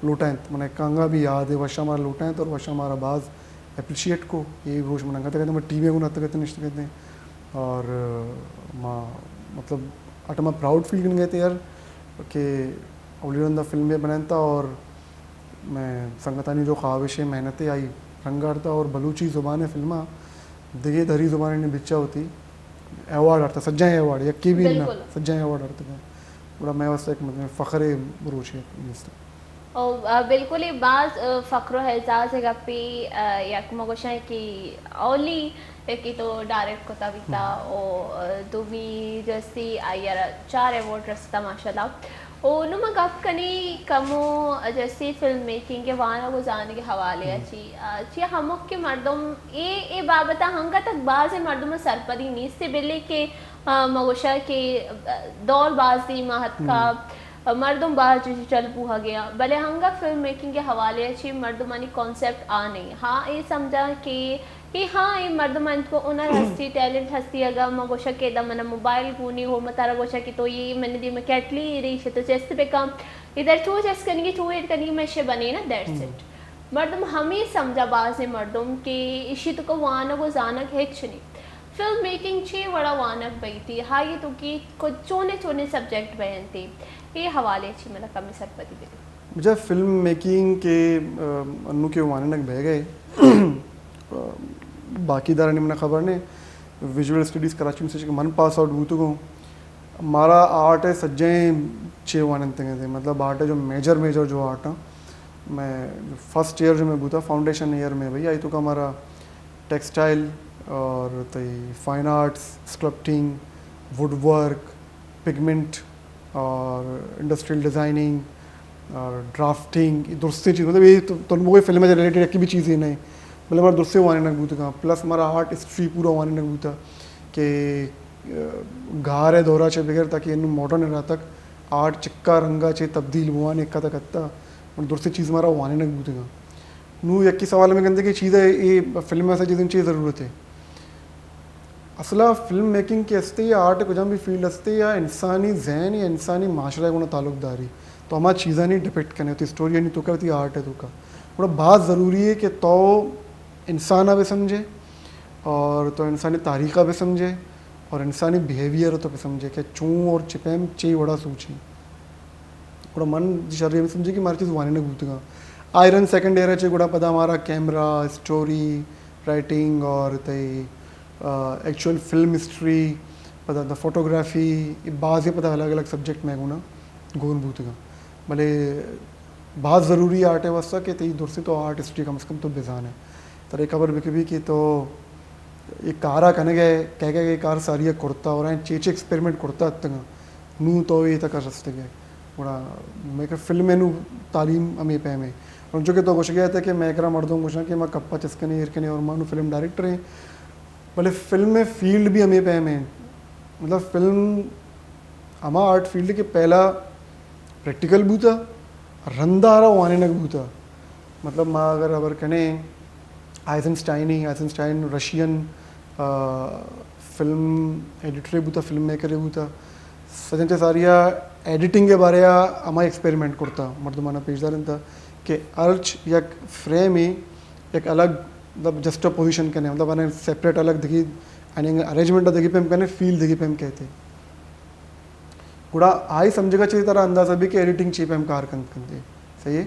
لوٹائنت، من کانگا بھی یاد ہے، وشا مارا لوٹائنت اور وشا مارا باز اپریشیٹ کو۔ یہ روش من انگت کہتے ہیں، میں ٹیم کو نت کہتے نشت کہتے ہیں۔ اور، آ، ما، مطلب، اٹما پراؤڈ فیل کریں گے تھے یار کہ اولی رندا فلم بنائینتا اور میں سنگتانی جو خواہش ہے، محنت ہے، آئی رنگ آرتا اور بلوچی زبان ہے فلم دگے دری زبان نے بچا ہوتی ایوارڈ آرتا، سجائیں ایوارڈ، یکی بھی نہ، بالکل۔ سجائیں ایوارڈ آرتا۔ گڑا میں واسطے ایک مطلب فخر ہے روچے۔ او، آ، بالکل ہی باز، آ، فخر و اعزاز ہے گپی، آ، یک مگوشاں کہ اولی یکی تو ڈائریکٹ کتا بیتا، او، آ، دومی جستی آئی را چار ایوارڈ رستا ماشاءاللہ۔ او نوں ما گپ کنیں کمو جستی فلم میکنگ ء وانگ و زانگ ء حوالے ء چی، آ، چی ہمک کہ مردم اے، اے بابت ء ہنگت تک باز مردم ء سرپدی نیست، بلے کہ، آ، ما گوشاں کہ، آ، دور باز دیما اتکا، مردم باز ڈیجیٹل بوہگ ء، بلے ہنگت فلم میکنگ ء حوالے ء چی مردمانی کانسیپٹ آ نہیں۔ ہاں، اے سمجھاں کہ اے ہاں، اے مردم انت کو ہنر ہستی، ٹیلنٹ ہستی، اگاں ما گوشاں کہ ادا منا موبائل گونی ہو، ما ترا گوشاں کہ تو اے منی دیما کیٹلی اے ریش تو چست بکن، ادھر چو چست کنگی، چو ایر کنگی، میں شے بنے نا، دیٹس اٹ۔ مردم ہمیں سمجھا، بازیں مردم کہ اشی تو کو وانگ و زانگ ہچ نہیں۔ فلم میکنگ چے وڑا وانگ بیتی، ہائی تو کہ کو چونے چونے سبجیکٹ بینتی، اے حوالے چی منا کمی سرپدی بدے۔ بجا فلم میکنگ کے، آ، انو کے واننگ بہ گئے۔ باقی دارانی منا خبر نے۔ ویژول اسٹڈیز کراچی میں سے کہ من پاس آؤٹ بوتگوں۔ مارا آرٹ ء سجیں چے واننتگیں تھے، مطلب آرٹ ء جو میجر، میجر جو آرٹ ہیں، میں فرسٹ ایئر جو میں بوتا، فاؤنڈیشن ایئر میں بھئی، آئی تو کا ہمارا ٹیکسٹائل اور تئی فائن آرٹس، اسکلپٹنگ، ووڈ ورک، پگمنٹ، اور انڈسٹریل ڈیزائننگ اور ڈرافٹنگ، یہ درستیں چیز، مطلب یہ تو، تو مغوی فلم سے ریلیٹڈ ایک بھی چیز ہی نہیں۔ مطلب ہمارا درستیں وانینگ بوتا، پلس ہمارا آرٹ ہسٹری پورا وانینگ بوتا کہ، آ، گار ہے دورہ چے بغیر تاکہ انو ماڈرن ایرا تک آرٹ چکا رنگا چے تبدیل بوان ایک تک اتا، اور درستیں چیز ہمارا وانینگ بوتا۔ نو یکی سوال میں کہتے کہ چیز ہے، یہ فلم ایسا چیز چیز ضرورت ہے۔ اصلا فلم میکنگ کے ہستے یا آرٹ کجام بھی فیلڈ ہستے یا انسانی ذہن یا انسانی معاشرہ کو تعلق داری، تو ہما چیزانی ڈپکٹ کنے ہوتی اسٹوری یعنی تو کہتی آرٹ ہے تو کا۔ گڑا باز ضروری ہے کہ تو انسان ءَ بہ سمجھے اور تو انسانی تاریخ ءَ بہ سمجھے اور انسانی بیہیویئر ءَ تو بہ سمجھے کہ چوں اور چہ پیم چے وڑا سوچی۔ گڑا من شری ہمے سمجھی کہ مارا چیز وانینگ بوتگاں۔ آئرن سیکنڈ ایئر ءَ چہ گڑا پدا مارا کیمرہ، اسٹوری رائٹنگ اور تئی، آ، ایکچوئل فلم ہسٹری، پدا دا فوٹوگرافی، اے بازیں پدا الگ الگ سبجیکٹ مئے گونا گون بوتگاں۔ بلے باز ضروری آرٹ ءِ واسطہ کہ تئی درسیں تو آرٹ ہسٹری کم از کم تو بزانے۔ ترے خبر بکبی کہ تو اے کارا کنگ ءَ، کئے کئے اے کار ساری ءَ کرتا اور ایں چے چے ایکسپیریمنٹ کرتا اتگاں، نوں تو اے تک رستگ ئے۔ گڑا مئے کہ فلم ءِ نوں تعلیم ہمے پیم ایں۔ اور جو کہ تو گوشگ ءَ ات کہ مئے کرا مردم گوشاں کہ ما کپا چست کنیں، ایر کنیں اور ما نوں فلم ڈائریکٹر ایں۔ بلے فلم ءِ فیلڈ بھی ہمے پیم ایں۔ مطلب فلم ہما آرٹ فیلڈ کہ پہلا پریکٹیکل بوتا، رندا آرا وانینگ بوتا۔ مطلب ما اگر ہبر کنیں آئزنسٹائن ءِ، آئزنسٹائن رشین، آ، فلم ایڈیٹر بوتا، فلم میکر بوتا۔ سجن چہ ساریا ایڈیٹنگ ءِ بارے ءَ ہما ایکسپیریمنٹ کرتا، مردمانا پیش دارینتا کہ ہرچ یک فریم ءَ یک الگ، مطلب جسٹ پوزیشن کنے، مطلب انہیں سیپریٹ الگ دگی، انہیں ارینجمنٹ دگی پیم کنے، فیل دگی پیم کہتے۔ گڑا آئی سمجھگا چہ ترا اندازہ بی کہ ایڈیٹنگ چی پیم کار کنت کنتے۔ صحیح ہے؟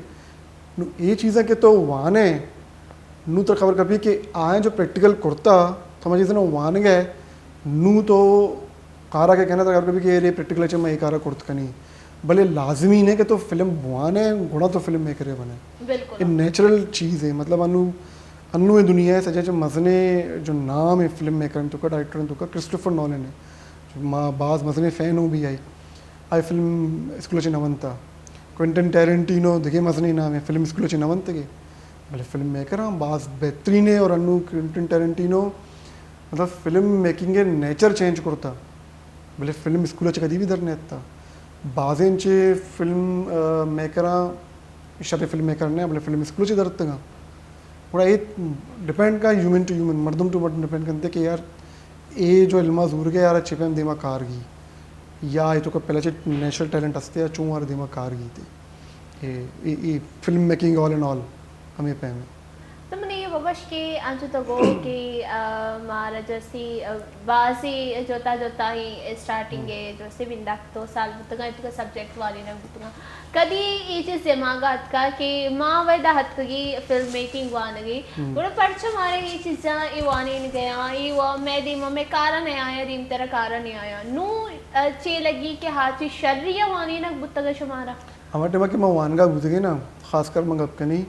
نو اے چیزاں کہ تو وانے، نو ترا خبر کپی کہ آئیں جو پریکٹیکل کرتا، تو ہما چیزاں وانگ ہے، نو تو کارا کہ کہنا ترا خبر کپی کہ اے پریکٹیکل چہ میں اے کارا کرت کنی۔ بلے لازمی نہیں کہ تو فلم بوانے، گڑا تو فلم میکر بنے۔ بالکل۔ اے نیچرل چیز ہے، مطلب انو، انو اے دنیا ہے سجا چہ مزنے جو نام ہے فلم میکر تو کا، ڈائریکٹر تو کا، کرسٹوفر نولن ہے۔ ما باز مزنیں فین ہوں بھی آئی۔ آئی فلم اسکول چہ نہ ونتا۔ کوئنٹن ٹیرنٹینو دگہ مزنیں نام ہے، فلم اسکول چہ نہ ونتگے۔ بلے فلم میکر ہم باز بہترین ہے اور انو کوئنٹن ٹیرنٹینو مطلب فلم میکنگ نیچر چینج کرتا۔ بلے فلم اسکول چہ کدی بھی در نیتا۔ بازیں چہ فلم، آ، میکراں شر فلم میکر نہ، بلے فلم اسکول چہ درتگاں۔ گڑا اے ڈیپینڈ کا ہیومن ٹو ہیومن، مردم ٹو مردم ڈیپینڈ کنتے کہ یار اے جو علما زورگے یار چے پیم دیما کار گی، یا اے تو کہ پہلے چہ نیچرل ٹیلنٹ ہستے یا چون وار دیما کار گی تے۔ اے، اے، اے فلم میکنگ آل ان آل ہمیں پیم ہے۔ تو من یہ ببش کہ انچو تو گو کہ، آ، مارا جرسی، آ، بازی جوتا جوتا ہی اسٹارٹنگ ہے، جرسی بندک تو سال بوتگا، تو سبجیکٹ والی نہ بوتگا۔ کدی اے چیز دماغ ء اتکا کہ ما ودا اتکگی فلم میکنگ وانگی، گڑا پرچا مارا اے چیزاں اے وانین گیا، اے وا مئے دیما مئے کارا نہ آیا، دیم ترا کارا نہ آیا۔ نو، ا، چے لگی کہ ہاچی شری ء وانینگ بوتگ شمارا؟ ہما ٹائما کہ ما وانگا بوتگے نا، خاص کر من گپ کنی،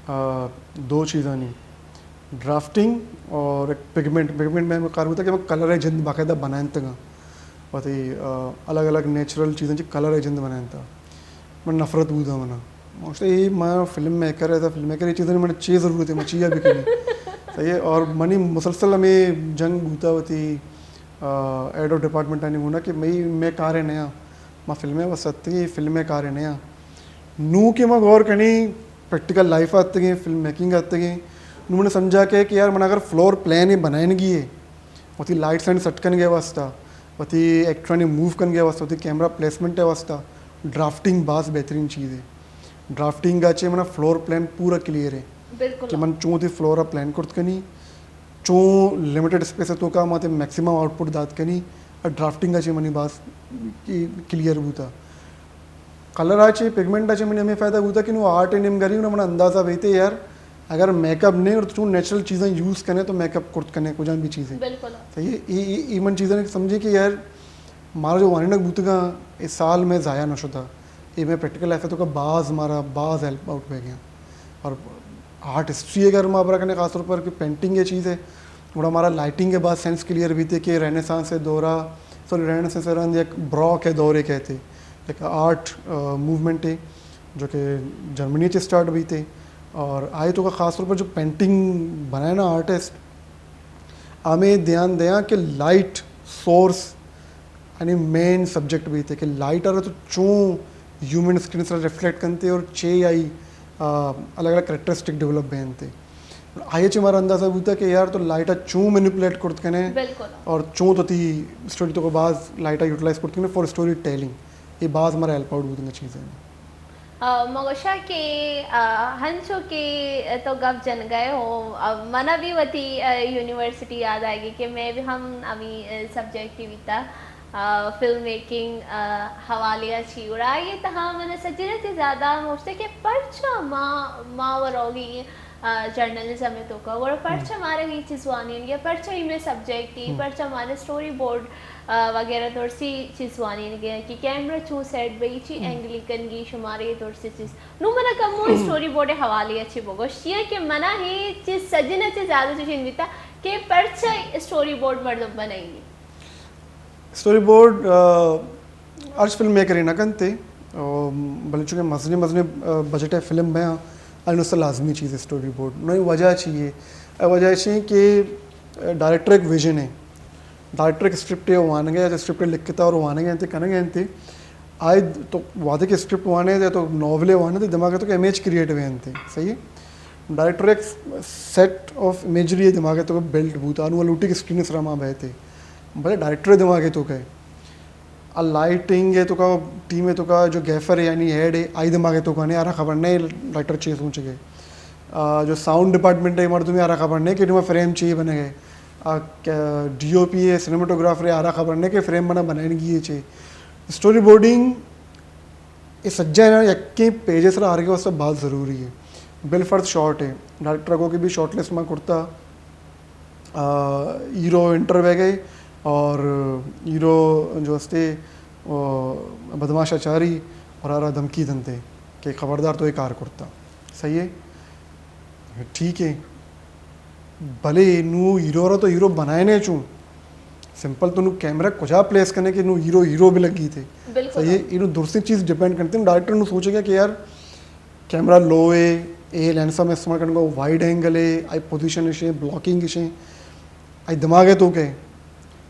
ا، دو چیزانی، ڈرافٹنگ اور ایک پگمنٹ۔ پگمنٹ میں کار بوتا کہ من کلر ء جند باقاعدہ بنائنتگاں۔ وتی، آ، الگ الگ نیچرل چیزاں چہ کلر ء جند بنائینتا۔ من نفرت بوتا منا۔ من گوشتا، اے ما فلم میکر ہے، فلم میکر اے چیزاں من چی ضرورت ہے، من چیا بکنی؟ صحیح ہے، اور منی مسلسل ہمیں جنگ بوتا وتی، آ، ہیڈ آف ڈپارٹمنٹ آنی گونا کہ مئی، میں کارے نیا، ما فلمیں وسطی، فلمیں کارے نیا۔ نو کہ ما غور کنی، پریکٹیکل لائف آتگیں، فلم میکنگ آتگیں، نو من سمجھا کہ، کہ یار من اگر فلور پلان بنائنگی ہے، وتی لائٹس آنی سیٹ کنگ ء واسطہ، وتی ایکٹرانی موو کنگ ء واسطہ، وتی کیمرہ پلیسمنٹ ء واسطہ ڈرافٹنگ باز بہترین چیز ہے۔ ڈرافٹنگ ء چہ منا فلور پلان پورا کلیئر ہے، بالکل، کہ من چون وتی فلور ء پلان کرت کنی، چون لمیٹڈ اسپیس ء توکا ما وتی میکسیمم آؤٹ پٹ دات کنی، اور ڈرافٹنگ ء چہ منی باز کلیئر بوتا۔ کلر آ چے، پگمنٹ آ چے منی ہمیں فائدہ بوتا کہ نو آرٹ ء نیمگا رہی، نو من اندازہ بیتے یار، اگر میک اپ نہیں اور تو چون نیچرل چیزاں یوز کنے تو میک اپ کرت کنے کجام بھی چیزیں۔ بالکل۔ صحیح ہے؟ ای، ای، ای من چیزاں سمجھے کہ یار مارا جو وانینگ بوتگا اے سال میں ضائع نہ شتا، اے میں پریکٹیکل لائف ہے تو کا باز مارا باز ہیلپ آؤٹ بہ گیا۔ اور آرٹ ہسٹری اگر ما برا کنے خاص طور پر کہ پینٹنگ یہ چیز ہے، گڑا ہمارا لائٹنگ کے بعد سینس کلیئر بیتے کہ رینیسانس کے دورہ، سوری، رینیسانس کے دوران یک براک کے دورے کہتے، یک آرٹ، آ، موومنٹ ہے جو کہ جرمنی سے سٹارٹ بیتے، اور آئے تو کا خاص طور پر جو پینٹنگ بنائے نا آرٹسٹ، ہمیں دھیان دیاں کہ لائٹ سورس یعنی مین سبجیکٹ بیتے کہ لائٹ آ رہا تو چون ہیومن اسکرین سر ریفلیکٹ کنتے اور چے آئی، آ، الگ الگ کریکٹرسٹک ڈیولپ بینتے۔ آئی چے ہمارا اندازہ بوتا کہ یار تو لائٹ آ چون مینیپولیٹ کرت کنے، بالکل، اور چون تو تی اسٹوری تو کو باز لائٹ آ یوٹیلائز کرت کنے فار اسٹوری ٹیلنگ۔ یہ باز ہمارا ہیلپ آؤٹ بوتنگا چیزیں۔ من گوشاں کہ ہنچو کہ تو گپ جنگئے ہو، منا بھی وتی یونیورسٹی یاد آئیگی کہ میں بھی ہم ہمی سبجیکٹ ہی بیتا، فلم میکنگ حوالے چی، اور آئیے تہا من سجرے تے زیادہ موشتے کہ پرچا ما ما وروگی جرنلزم توکا، اور پرچا مارا یہ چیز وانین گیا، پرچا ہی میں سبجیکٹ ہی، پرچا مارا اسٹوری بورڈ وغیرہ درسی چیز وانین گیا کہ کیمرہ چون سیٹ بئی، چی اینگلی کنگی، شمارے درسی چیز۔ نو منا کمو اسٹوری بورڈ حوالے چی بگوش، چیا کہ منا ہی چیز سجن چی زیادہ چیز بیتا کہ پرچا اسٹوری بورڈ مردم بنائی۔ اسٹوری بورڈ ہرچ فلم میکر نہ کنتے، بلے چونکہ مزنی مزنی بجٹ ہے فلم بیاں، انو سے لازمی چیز اسٹوری بورڈ۔ نو وجہ چی ہے؟ وجہ چی کہ ڈائریکٹر ایک ویژن ہے، ڈائریکٹر ایک اسکرپٹ ہے وانگے یا اسکرپٹ لکھتا اور وانگے انتے کنگے انتے آئے تو وعدے کے اسکرپٹ وانے دے تو ناولے وانے دے دماغ تو امیج کریٹ ہوئے انتے، صحیح ہے؟ ڈائریکٹر ایک سیٹ آف امیجری دماغ تو بلڈ بوتا، انو لوٹی کے اسکرین سرا ما بہتے، بلے ڈائریکٹر دماغ تو کہ آ لائٹنگ ہے تو کا، ٹیم ہے تو کا، جو گیفر ہے یعنی ہیڈ ہے، آئی دماغ ہے تو کا نہیں، آرا خبر نہیں ڈائریکٹر چے سوچ گئے۔ جو ساؤنڈ ڈپارٹمنٹ ہے مردم آرا خبر نہیں کہ ڈیما فریم چے بنے گئے۔ ڈی او پی ہے، سینیماٹوگرافر ہے، آرا خبر نہیں کہ فریم بنا بنائیں گی یہ چے۔ اسٹوری بورڈنگ یہ سجا ہے نا، یکیں پیجے سر آرگے واسطے بہت ضروری ہے۔ بالفرض شارٹ ہے، ڈائریکٹر کو کہ بھی شارٹ لسٹ میں کرتا، ہیرو انٹر بہ گئے اور ہیرو جو استے بدماش اچاری اور آرا دھمکی دنتے کہ خبردار تو یہ کار کرتا۔ صحیح ہے، ٹھیک ہے، بھلے نو ہیرو را تو ہیرو بنائے نے چوں، سمپل تو نو کیمرہ کجا پلیس کرنے کہ نو ہیرو ہیرو بھی لگی تھے۔ صحیح ہے، انو درستی چیز ڈیپینڈ کرتے ہیں۔ ڈائریکٹر نو سوچے گا کہ یار کیمرہ لو ہے، اے لینس میں استعمال کرنے کو، وائڈ اینگل ہے، آئی پوزیشن اشے، بلاکنگ اشے، آئی دماغ ہے تو کہ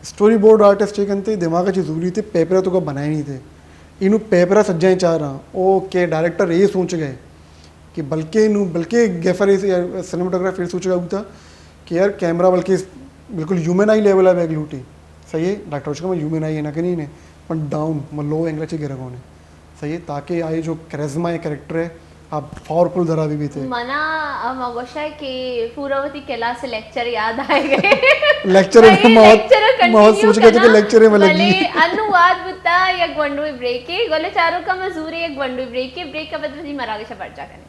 اسٹوری بورڈ آرٹسٹ یہ کنتے دماغ چی ضروری تھے، پیپر تو کا بنائے نہیں تھے۔ انو پیپر سجائیں چاہ رہا، او کہ ڈائریکٹر یہ سوچ گئے کہ بلکہ نو بلکہ گیفر سینیماٹوگرافر سوچ گا ہوتا کہ یار کیمرہ بلکہ بالکل ہیومن آئی لیول ہے بیگ لوٹی۔ صحیح ہے، ڈائریکٹر کا میں ہیومن آئی ہے نہ کنی نے، پر ڈاؤن میں لو اینگل چی گرگونے۔ صحیح ہے، تاکہ آئی جو کرزما ہے کریکٹر ہے، آپ پاورفل درا بھی بیتے۔ منا ہم گوشا کہ پورا وتی کلاس لیکچر یاد آئے گئے۔ لیکچر میں بھائی، ماحول، لیکچر ماحول کنٹینیو سوچ گئے تھے کہ کنا۔ لیکچر میں لگی۔ بلے انو واد بتا یک گونڈوی بریک ہے، گولے چارو کا مزور ہے یک گونڈوی بریک ہے، بریک کا بعد وتی مراگش برجا کریں۔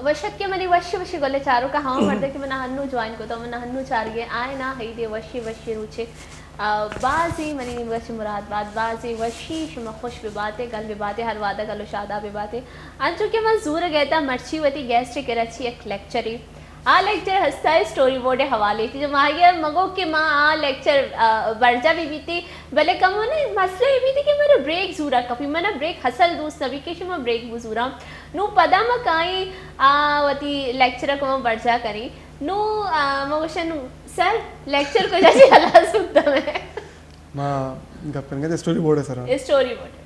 وشت کہ منی وشی وشی گلے چاروکا ہما مردے کہ منا ہنو جوائن کتو، منا ہنو چارگے آئے نا، ہئی دے وشی وشی روچے۔ آ، بازی منی نیمگا چہ مراد بات، بازی وشی شما خوش بباتے، گل بباتے، ہر وہدا گل و شادا بباتے۔ انچو کہ من زور گئیتا مرچی وتی گیسٹ کرا چی یک لیکچری۔ آ لیکچر ہستا اسٹوری بورڈ حوالے تی، جو ماہی مگو کہ ما آ لیکچر، آ، برجا بی بیتی، بلے کمو نے مسئلہ یہ بیتی کہ میرا بریک زورا کپی، منا بریک حسل دوست نبی کہ شما بریک بزورا۔ نو پدا ما کائیں آ وتی لیکچر ء کمو برجا کنیں۔ نو آ، ما گوشن، سر، لیکچر کجا چی ہلاس بوتا میں؟ ما گپ کنگا اسٹوری بورڈ سرا۔ Story board.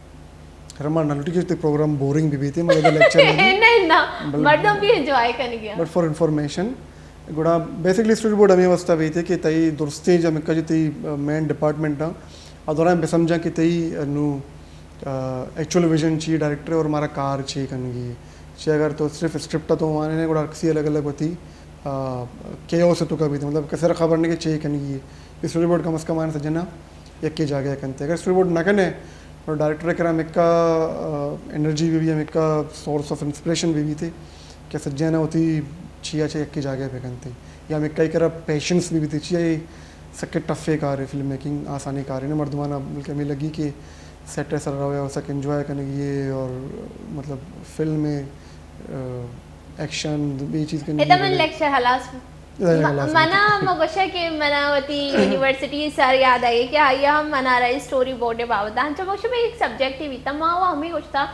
ہر ما نہ لوٹی کہ تے پروگرام بورنگ بھی بیتے، مطلب لیکچر میں بھی۔ نہیں، نہ، بل-، مردم بھی انجوائے کرنے گیا۔ But for information، گڑا بیسکلی اسٹوری بورڈ ہمیں واسطہ بیتے کہ تئی درستے جا مکا جو تئی مین ڈپارٹمنٹ آ، آ دوران بہ سمجھاں کہ تئی نو ایکچوئل ویژن چی، ڈائریکٹر اور ہمارا کار چی کنگی۔ چی اگر تو صرف اسکرپٹ تو وانے نے، گڑا کسی الگ الگ ہوتی، آ، کیوس تو کبھی تو، مطلب، کسر خبر نہیں کہ چی کنگی۔ اسٹوری بورڈ کم از کم آنے سجنا یکی جاگہ کنتے۔ اگر اسٹوری بورڈ نہ کنے، اور ڈائریکٹر کرا مکا، آ، انرجی بھی بھی، مکا سورس آف انسپریشن بھی بھی تھے کہ سجنا ہوتی چیا چے یکی جاگہ پہ کنتے۔ یا مکا کرا پیشنس بھی بھی تھے، چیا یہ سکے ٹفے کار ہے، فلم میکنگ آسانی کار ہے نا، مردمانا بلکہ ہمیں لگی کہ سیٹ ء سر روے اور سک انجوائے کنگی ہے اور مطلب فلم ء، آ، ایکشن بے چیز کنگی ہے۔ ادا من لیکچر ہلاس۔ لیکچر ہلاس۔ منا مگوشا کہ منا وتی یونیورسٹی سر یاد آئی کہ آئی ہم منا را اسٹوری بورڈ بابت انچو مگوشا میں ایک سبجیکٹ ہی بیتا، ما وہ ہمیں گوشتا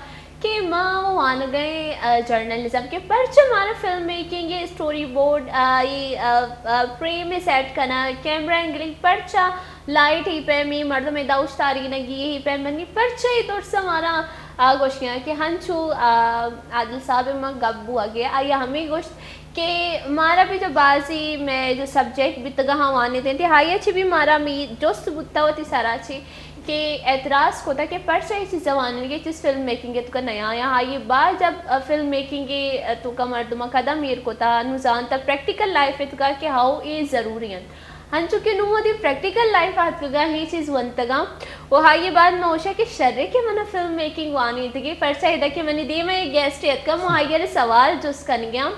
کہ ما وہ وانگئے، آ، جرنلزم کے پرچہ مارا فلم میکنگ، اسٹوری بورڈ، آ، یہ، آ، آ، فریم سیٹ کنا، کیمرہ اینگلنگ پرچہ لائٹ ہی پیمی، مردم ادا اوشتارینگی ہی پیمنی، پرچہ اے درس ہمارا، آ گوشیاں کہ ہنچو، آ، عادل صاحب ء ما گپ بوگے، آئی ء ہمے گوشت کہ مارا بھی تو بازی میں جو سبجیکٹ بیتگا ہاں وانے دیں تھے، آئی ء چی بھی مارا می جست بوتا وتی سرا چی کہ اعتراض کوتا کہ پرچا یہ چیز واننگے، چیز فلم میکنگ ء توکا نیا یا آئی ء بعد جب، آ، فلم میکنگ ء توکا مردماں قدم ایر کوتا، نو زانتا پریکٹیکل لائف ء توکا کہ ہاؤ اے ضروری انت۔ ہنچو کہ نوں وتی پریکٹیکل لائف ء اتکگاں، اے چیز ونتگاں و آئی ء بعد من گوشاں کہ شرے کہ من ء فلم میکنگ وانینتگی، پرچا ادا کہ منی دیم ء یک گیسٹے اتکا، من آئی ء را سوال جست کنگیاں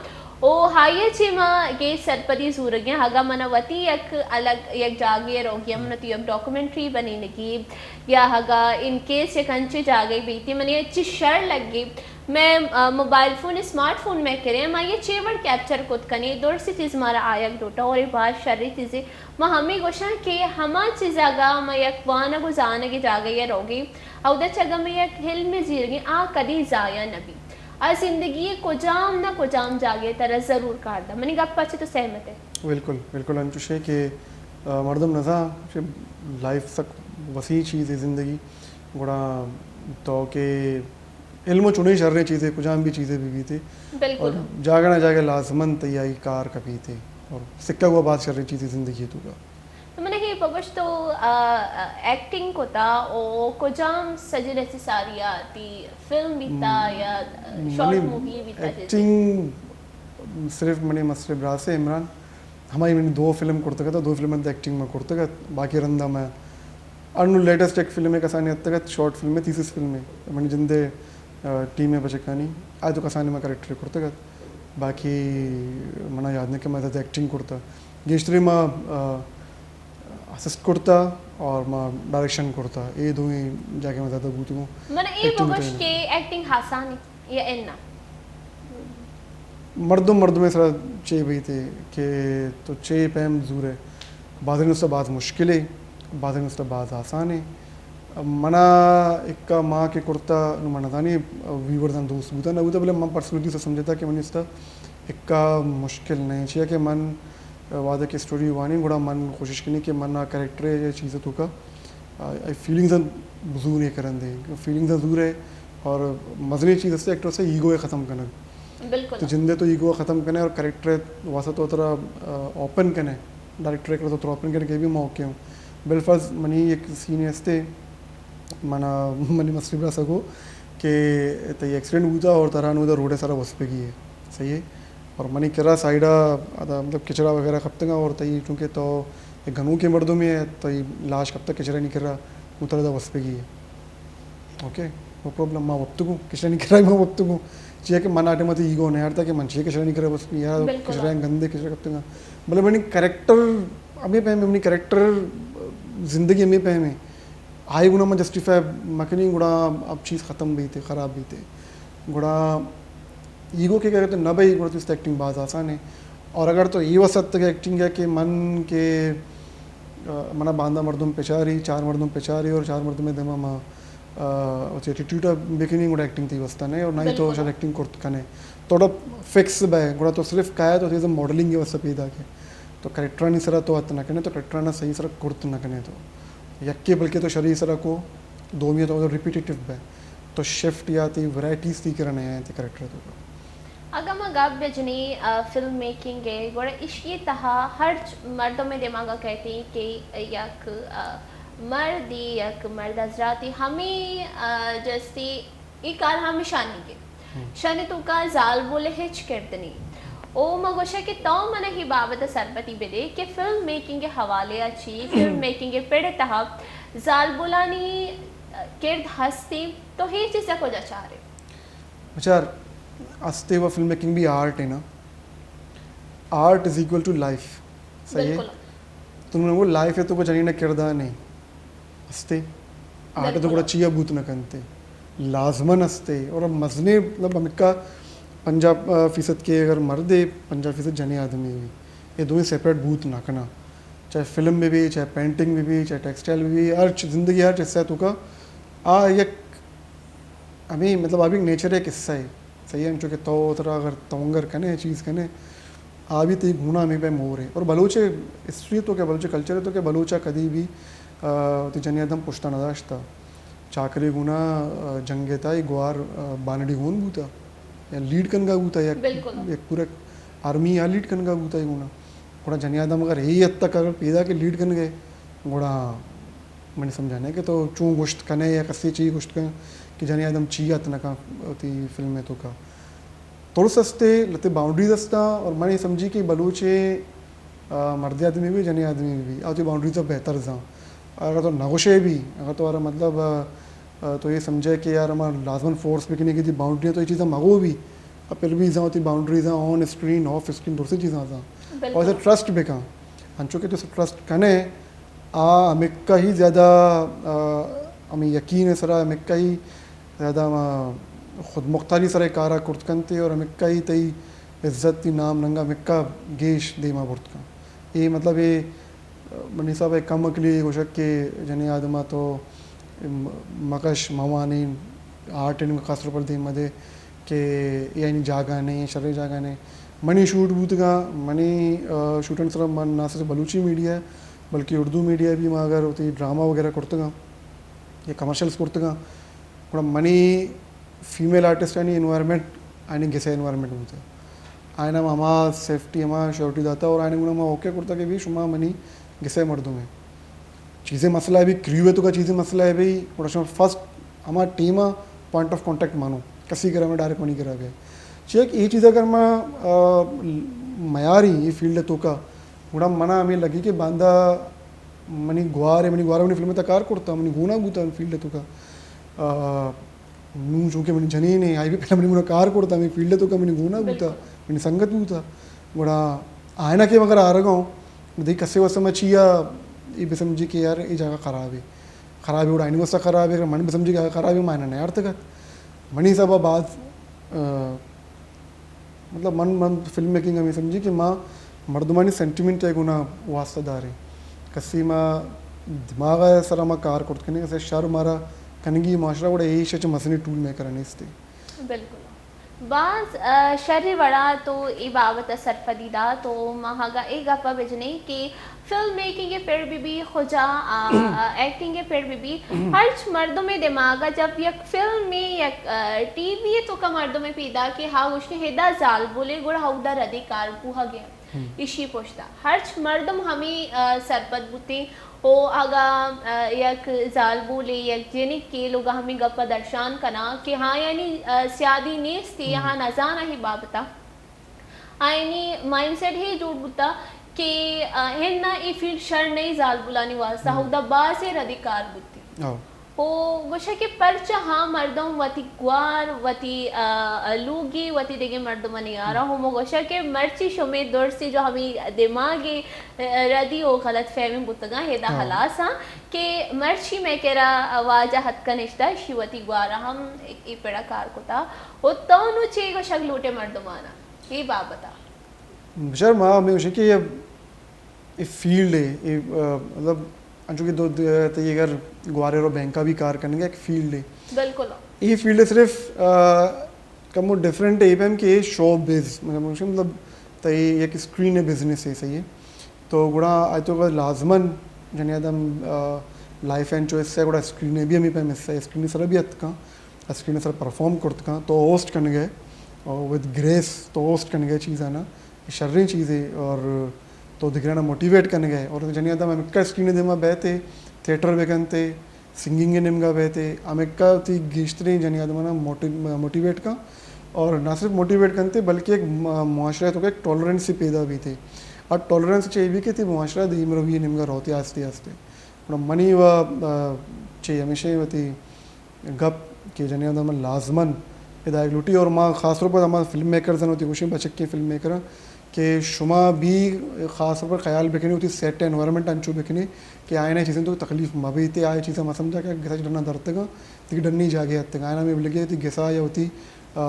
و آئی ء چہ من گیش سرپدی زورگیاں۔ اگاں من ء وتی یک الگ یک جاگے ء روگی ء من وتی یک ڈاکومنٹری بنینگی یا اگاں ان کیس یک انچیں جاگہے بیتی منی چی شر لگی، مئے، آ، موبائل فون، اسمارٹ فون مئے کرے، ما یہ چے وڑ کیپچر کت کنی، درستی چیز مارا آیگ لوٹا اور یہ باز شری چیزے۔ ما ہمیں گوشاں کہ ہما چیز اگا ما یک وانگ و زانگ جاگہ یا روگی، اودا چگا میں یک علم زیرگی، آ کدی ضائع نبی۔ آ زندگی کجام نہ کجام جاگہ ترا ضرور کار دا۔ منی گپ پچے تو سہمت ہے؟ بالکل، بالکل انچوشے کہ، آ، مردم نزاں کہ لائف سک وسیع چیز ہے زندگی۔ گڑا تو کہ علم و چونیں شریں چیزے، کجام بھی چیزے بھی بیتے۔ بالکل۔ اور جاگہ نہ جاگہ لازمن تئی آئی کار کپیتے۔ اور سکہ ہوا بات شریں چیزے زندگی تو کا۔ تو من ہی پگوش تو، آ، آ، ایکٹنگ کوتا او کجام سجل اچ ساری آتی فلم بیتا یا شارٹ منی مووی بیتا جیسے؟ ایکٹنگ صرف منی مستر براس ہے عمران۔ ہمائی منی دو فلم کرتگ ات، دو فلم انت ایکٹنگ ما کرتگ ات، باقی رندا ما انو لیٹسٹ ایک فلم ہے کسانی اتگ ات، شارٹ فلم ہے، تھیسس فلم ہے، منی جندے، آ، ٹیم ہے بچکانی، آ تو کسانی ما کریکٹر کرتگ ات، باقی منا یاد نہیں کہ ما زیادہ ایکٹنگ کرتا، گیشتری ما، آ، اسسٹ کرتا اور ما ڈائریکشن کرتا، اے دوئیں جاگہ ما زیادہ بوتگوں۔ من اے ایکٹنگ بگوش کہ ایکٹنگ آسان ہے۔ یا اناں؟ مردم مردمے سرا چے بیتے کہ تو چے پیم زورے۔ بازیں استا باز مشکلے، بازیں استا باز آسانے۔ منا اکا ما کہ کرتا، نو من نزانی ویورزاں دوست بوتا نہ بوتا، بلے من پرسنلی سمجھتا کہ منی استا اکا مشکل نہیں، چیا کہ من وہدے کہ اسٹوری وانی گڑا من کوشش کنی کہ من آ کریکٹر یا چیز توکا آ، آئی فیلنگز ء زور ء کرندے، فیلنگز ء زور ء اور مزنیں چیز است ایکٹر سے ایگو ء ختم کنگ۔ بالکل۔ تو جندے تو ایگو ء ختم کنے اور کریکٹر ء واسطہ تو ترا، آ، اوپن کنے، ڈائریکٹر ء تو ترا اوپن کنے کہ بھی موقع ہوں۔ بالفرض منی ایک سین استے، منا، منی مستری برا سگو کہ تئی ایکسیڈنٹ بوتا اور ترا نو دا روڈ ء سرا وسپگی ہے، صحیح ہے؟ اور منی کرا سائیڈا ادا مطلب کچرا وغیرہ کپتگا اور تئی چونکہ تو ایک گنوکیں مردمے ئے، تئی لاش کپتگ کچرانی کرا، گوں ترا دا وسپگی ہے۔ اوکے، نو پرابلم، ما وپتگوں، کچرانی کرا ما وپتگوں۔ چیا کہ من آ ٹائم ء تئی ایگو نہ ہارتا کہ من چیا کچرانی کرا وسپی، یار بالکل۔ کچرا گندے کچرا کپتگا۔ بلے منی کریکٹر، ہمے پیم منی کریکٹر زندگی ہمے پیم ہے۔ آئی گنا من جسٹیفائی مکنی، گڑا اب چیز ختم بیتے، خراب بیتے۔ گڑا ایگو کہ اگر تو نہ بئی، گڑا تو اس ایکٹنگ باز آسان ہے۔ اور اگر تو یہ وسط تک ایکٹنگ ہے کہ من کہ، آ، منا باندا مردم پچاری، چار مردم پچاری اور چار مردم دیما ما، آ، وتی ایٹیٹیوڈ بکنی، گڑا ایکٹنگ تئی وسط نہیں اور نہ ہی تو بالکل۔ شاید ایکٹنگ کرت کنے۔ تو فکس بے، گڑا تو صرف کایا تو چیز ماڈلنگ کے وسط پیدا کے۔ تو کریکٹرانی سرا تو ات نہ کنے، تو کریکٹرانا صحیح سرا کرت نہ کنے تو۔ یکے بلکہ تو شری سرا کو، دومی تو ریپیٹیٹیو بے۔ تو شفٹ یا تی ورائٹیز تی کرا نیا انت کریکٹر تو۔ اگاں ما گپ بجنیں، آ، فلم میکنگ ء، گڑا اشی تہا ہرچ مردم ء دماغ ء کئیت کہ یک، آ، مردی، یک مرد حضراتی ہمے، آ، جستی ای کار ہمیشانی گے۔ ہم۔ شانی توکا زالبول ہچ کرد نی۔ او ما گوشا کہ تو من ہی بابت سرپتی بدے کہ فلم میکنگ حوالے چی، فلم میکنگ پڑ تہا زالبولانی کرد ہستی، تو ہی چیزا کجا چارے؟ بچار، ہستے و فلم میکنگ بھی آرٹ ہے نا۔ Art is equal to life. صحیح ہے؟ بالکل۔ تو نے وہ لائف ہے تو کو جنین کردار نہیں۔ ہستے۔ آرٹ تو بالکل۔ گڑا چیا بوت نہ کنتے۔ لازمن ہستے۔ اور مزنے، مطلب، ہمکا پنجاہ فیصد کے اگر مردے، پنجاہ فیصد جنے آدمی بھی۔ یہ دوئیں سیپریٹ بوت نہ کنا۔ چاہے فلم میں بھی، چاہے پینٹنگ میں بھی، چاہے ٹیکسٹائل میں بھی، ہر چ-، زندگی ہر حصہ تو کا آ یک ہمیں مطلب آ بھی نیچر ایک حصہ ہے، صحیح ہے، چونکہ تو ترا اگر تونگر کنے، چیز کنے، آ بھی تی گونا ہمیں پہ مور ہے۔ اور بلوچ ہسٹری تو کہ بلوچ کلچر تو کہ بلوچا کدی بھی، آ، تی جنی آدم پشتا نہ داشتا۔ چاکرے گونا، آ، جنگ ءِ تہا اے گوار، آ، بانڑی گون بوتا یا لیڈ کنگا بوتا، یک، بالکل۔ یک پورا آرمی آ لیڈ کنگا بوتا اے گونا۔ گڑا جنی آدم اگر اے حد تک اگر پیدا کہ لیڈ کنگے، گڑا منی سمجھا نہ کہ تو چون گوشت کنے یا کسے چی گوشت کن کہ جنی آدم چی ات نہ کن وتی فلم ءِ توکا۔ ترس استے، لتے باؤنڈریز استا، اور من اے سمجھی کہ بلوچ ءِ، آ، مردے آدمی بھی، جنے آدمی بھی، آ وتی باؤنڈریز ءَ بہتر زان۔ اگر تو نہ گوشے بھی، اگر تو ارا مطلب، آ، آ، تو اے سمجھے کہ یار ہما لازمن فورس بکنے کہ تئی باؤنڈری تو اے چیزاں مگو بھی، آ پھر بھی زان وتی boundaries on screen, of screen, درستی چیزاں زان۔ بالکل۔ اور اسے ٹرسٹ بکن۔ انچو کہ تو اسے ٹرسٹ کنے، آ ہمکا ہی زیادہ، آ، ہمیں یقین ءِ سرا ہمکا ہی زیادہ ما خود مختاری سرا کارا کرت کنتے اور ہمکا ہی تئی عزت، تئی نام ننگا ہمکا گیش دیما برت کن۔ اے مطلب اے منی حساب ءَ کم عقلی گوشگ کہ جنی آدما تو مکش، موانین، آرٹ ءَ خاص طور پر دیم مدے کہ اے آئینی جاگہ نہیں، شریں جاگہ نہیں۔ منی شوٹ بوتگا، منی، آ، شوٹن سرا من نہ صرف بلوچی میڈیا بلکہ اردو میڈیا بھی ما اگر وتی ڈرامہ وغیرہ کرتگا یا کمرشلز کرتگا، گڑا منی فیمیل آرٹسٹانی انوائرمنٹ آئینی گسے انوائرمنٹ بوتا۔ آئینا ہما سیفٹی، ہما شیورٹی داتا اور آئینا گونا ما اوکے کرتا کہ بھی شما منی گسے مردم ہے۔ چیزیں مسئلہ ہے بھی، کریو ہے تو کا چیزیں مسئلہ ہے بھی، گڑا شما فرسٹ ہما ٹیم پوائنٹ آف کانٹیکٹ مانو، کسی کرا میں ڈائریکٹ منی کرا گئے۔ چیک یہ چیز اگر ما، آ، میاری یہ فیلڈ تو کا، گڑا منا ہمیں لگی کہ باندا منی گوار ہے، منی گوار منی فلم تا کار کرتا، منی گونا بوتا فیلڈ تو کا۔ آ، نوں چونکہ منی جنین ہے، آئی بھی پہلے منی گونا کار کرتا، منی فیلڈ تو کا منی گونا بوتا، بالکل۔ منی سنگت بوتا۔ گڑا آئینا کہ مگر آرگا ہوں، دی کسے واسطہ میں چیا یہ بسمجھی کہ یار یہ جگہ خراب ہے۔ خراب ہے، گڑا آئینی واسطہ خراب ہے، من بسمجھی کہ خراب ہے، میں نہ یار تک۔ منی حساب بعد، آ، مطلب من، من فلم میکنگ ہمیں سمجھی کہ ما مردمانی سینٹیمنٹ ءِ گونا واسطہ داریں۔ کسی ما دماغ ءِ سرا ما کار کرت کنیں، کسی شر مارا کنگی معاشرہ وڑا ایش چ مسنی ٹول میکر نیستی۔ بالکل۔ باز، آ، شر وڑا تو اے بابت ءَ سرپدی دات، تو ما اگا اے گپ ءَ بجنیں کہ فلم میکنگ ءِ پڑ بہ بی، خجا، آ، آ، ایکٹنگ ءِ پڑ بہ بی، ہرچ مردم ءِ دماغ ءَ جب یک فلم ءِ یک، آ، ٹی وی ءِ توکا مردم ءِ پیدا کہ ہا گوشتے ہدا زالبولے گڑا ہدا ردی کار بوہگ ءَ۔ ایشی پشتا ہرچ مردم ہمیں، آ، سرپد بوتیں او اگا، آ، یک زالبولے، یک جنکے لوگا ہمیں گپ ءَ درشان کنا کہ ہاں یعنی، آ، سیادی نیستی، ہاں نزانہ ہی بابتا۔ آئینی مائنڈ سیٹ ہی جوڑ بوتا کہ، آ، ہن نا اے فیلڈ شر نہیں زالبولانی واسطہ، ہم۔ ہدا بازے ردی کار بوتی۔ او۔ او گوشا کہ پرچا ہاں مردم وتی گوار، وتی، آ، آ، لوگی، وتی دگہ مردمانی آرا ہم۔ ہمو گوشا کہ مرچی شمے درسی جو ہمیں دماغی، آ، ردی و غلط فہمی بوتگاں، ہدا ہاں۔ ہلاس ہاں کہ مرچی میں کرا واجہ ہتکا نشتا، شی وتی گوارا ہم اے پڑا کار کتا۔ و تو نو چے گوشگ لوٹے مردمانا اے بابتا؟ بچار ما ہمیں گوشیں کہ یہ، یہ فیلڈ ہے، یہ، آ، مطلب، انچو کہ دو، دو، تئی اگر گوارے رو بینکا بھی کار کرنے کا ایک فیلڈ ہے۔ بالکل۔ یہ فیلڈ ہے صرف، آ، کمو ڈفرنٹ ہے، یہ پیم کہ یہ شو بز، مطلب، مطلب، تئی یک اسکرین ہے بزنس ہے، صحیح ہے۔ تو گڑا آئی تو لازمن جنی آدم، آ، لائف انچو حصہ ہے، گڑا اسکرین ہے بھی ہمیں پیم حصہ ہے، اسکرین سر بھی اتکاں۔ اسکرین سر پرفارم کرت کن، تو ہوسٹ کنگے، اور ود گریس تو ہوسٹ کنگے چیزانا، شریں چیزے، اور تو دگرانا موٹیویٹ کنگے، اور جنی آدم ہمکا اسکرین دیما بیتے، تھیٹر بکنتے، سنگنگ نیمگا بیتے، ہمکا تی گیشتریں جنی آدمانا موٹی-، موٹیویٹ کن، اور نہ صرف موٹیویٹ کنتے، بلکہ ایک ما-، معاشرہ تو ایک ٹالرنس پیدا بیتے۔ اور ٹالرنس چاہیے بھی کہ تی معاشرہ دیم روی نیمگا روتے آستے آستے۔ اور منی و، آ، چاہیے ہمیشہ وتی گپ کہ جنین آدم لازمن ہدایت لوٹی، اور ما خاص طور پر ہما فلم میکرز ہیں، وتی گوشیں بچکیں فلم میکر ہیں کہ شما بھی خاص طور پر خیال بکنے، وتی سیٹ انوائرمنٹ انچو بکنے کہ آئینا چیزیں تو تکلیف مہ بیتے، آئی چیزاں مہ سمجھا کہ گسا ڈنا درتگا، تیک ڈنی جاگے اتگا، آئینا میں بلگے تی گسا یا وتی، آ،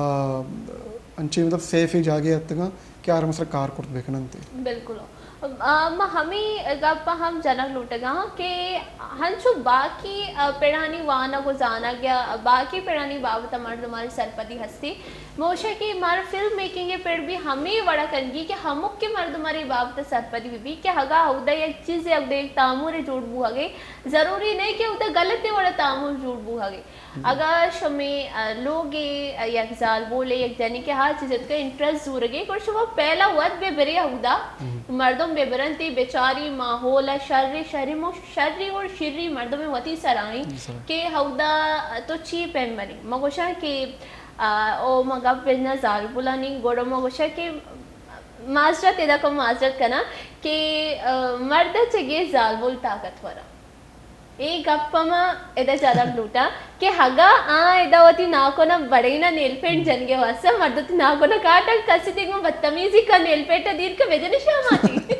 انچے مطلب سیف جاگے اتگا کہ آرام سر کار کرت بکنن تے۔ بالکل۔ آ، ما ہمے گپ ءَ ہم جنگ لوٹگ ءَ آں کہ ہنچو باقی، آ، پڑانی وانگ و زانگ یا باقی پڑانی بابت ءَ مردمانی سرپدی ہستی۔ موشہ کہ مارا فلم میکنگ ءِ پڑ بھی ہمے وڑ ءَ کنگی کہ ہمک کے مردمانی بابت ءَ سرپدی بہ بی کہ اگاں اودا یک چیزے، اودا یک تامورے جوڑ بوہگے، ضروری نہیں کہ اودا غلطیں وڑ ءَ تامور جوڑ بوہگے۔ اگاں شمے، آ، لوگے، آ، یک زالبولے، یک جنیکے ہا چیز اتکا انٹرسٹ زورگے، گڑا شما پہلا وت بہ برے اودا۔ مردم بہ برنتی، بچاری ماحول ءَ شری، شری مو-، شری اور شری مردم وتی سرائیں کہ اودا تو چی پیم بنی۔ ما گوشاں کہ، آ، او ما گپ بجنا زالبولانی، گڑا ما گوشاں کہ معذرت، ادا کو معذرت کنا کہ، آ، مرد چگے زالبول طاقتور اے گپ ءَ ما ادا جنگ لوٹاں کہ اگاں آ ادا وتی ناکن ءَ بڑین ءَ نیل پینٹ جنگ ءِ واسطہ، مرد وتی ناکن ءَ کاٹگ، کسی دیگ ما بدتمیزی کا نیل پینٹ ءَ دیر کہ بجن شاماتی۔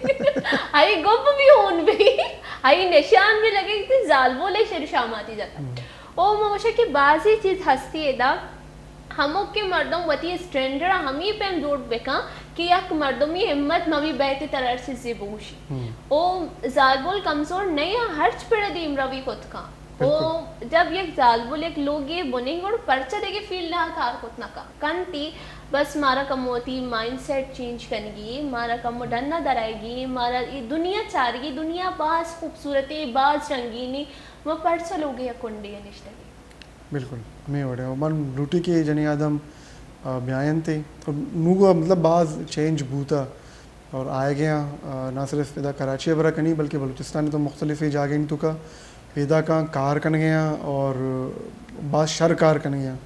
آئی گپ بھی ہون بھی، آئی نشان بھی لگے کہ زالبول ءَ شر شاماتی جتا۔ او ما گوشاں کہ بعضی چیز ہستی ادا ہمک کے مردم وتی اسٹینڈرڈ ءَ ہمے پیم جوڑ بکن کہ یک مردمی ہمت مہ بی بیت تر ہر چیزے بگوشی۔ او زالبول کمزور نہ آں، ہرچ پڑ ءَ دیمروی کت کن۔ او جب یک زالبول یک لوگے بنی گڑ پرچہ دگہ فیلڈ ءَ کار کت نہ کن، کنتی، بس مارا کمو وتی مائنڈ سیٹ چینج کنگی، مارا کمو ڈن ءَ درائیگی، مارا اے دنیا چارگی، دنیا باز خوبصورتے، باز رنگینی، ما پرچہ لوگے ءَ کنڈے ءَ نشتگی۔ بالکل، ہمے وڑ ءَ۔ من لوٹی کہ جنی آدم، آ، بیاینت ءُ نوں گوں مطلب باز چینج بوتا اور آئیگے آں، آ، نہ صرف ادا کراچی ءَ برا کنی بلکہ بلوچستان ءِ تو مختلف جاگہانی توکا پیداک آں، کار کنگے آں اور باز شر کار کنگے آں۔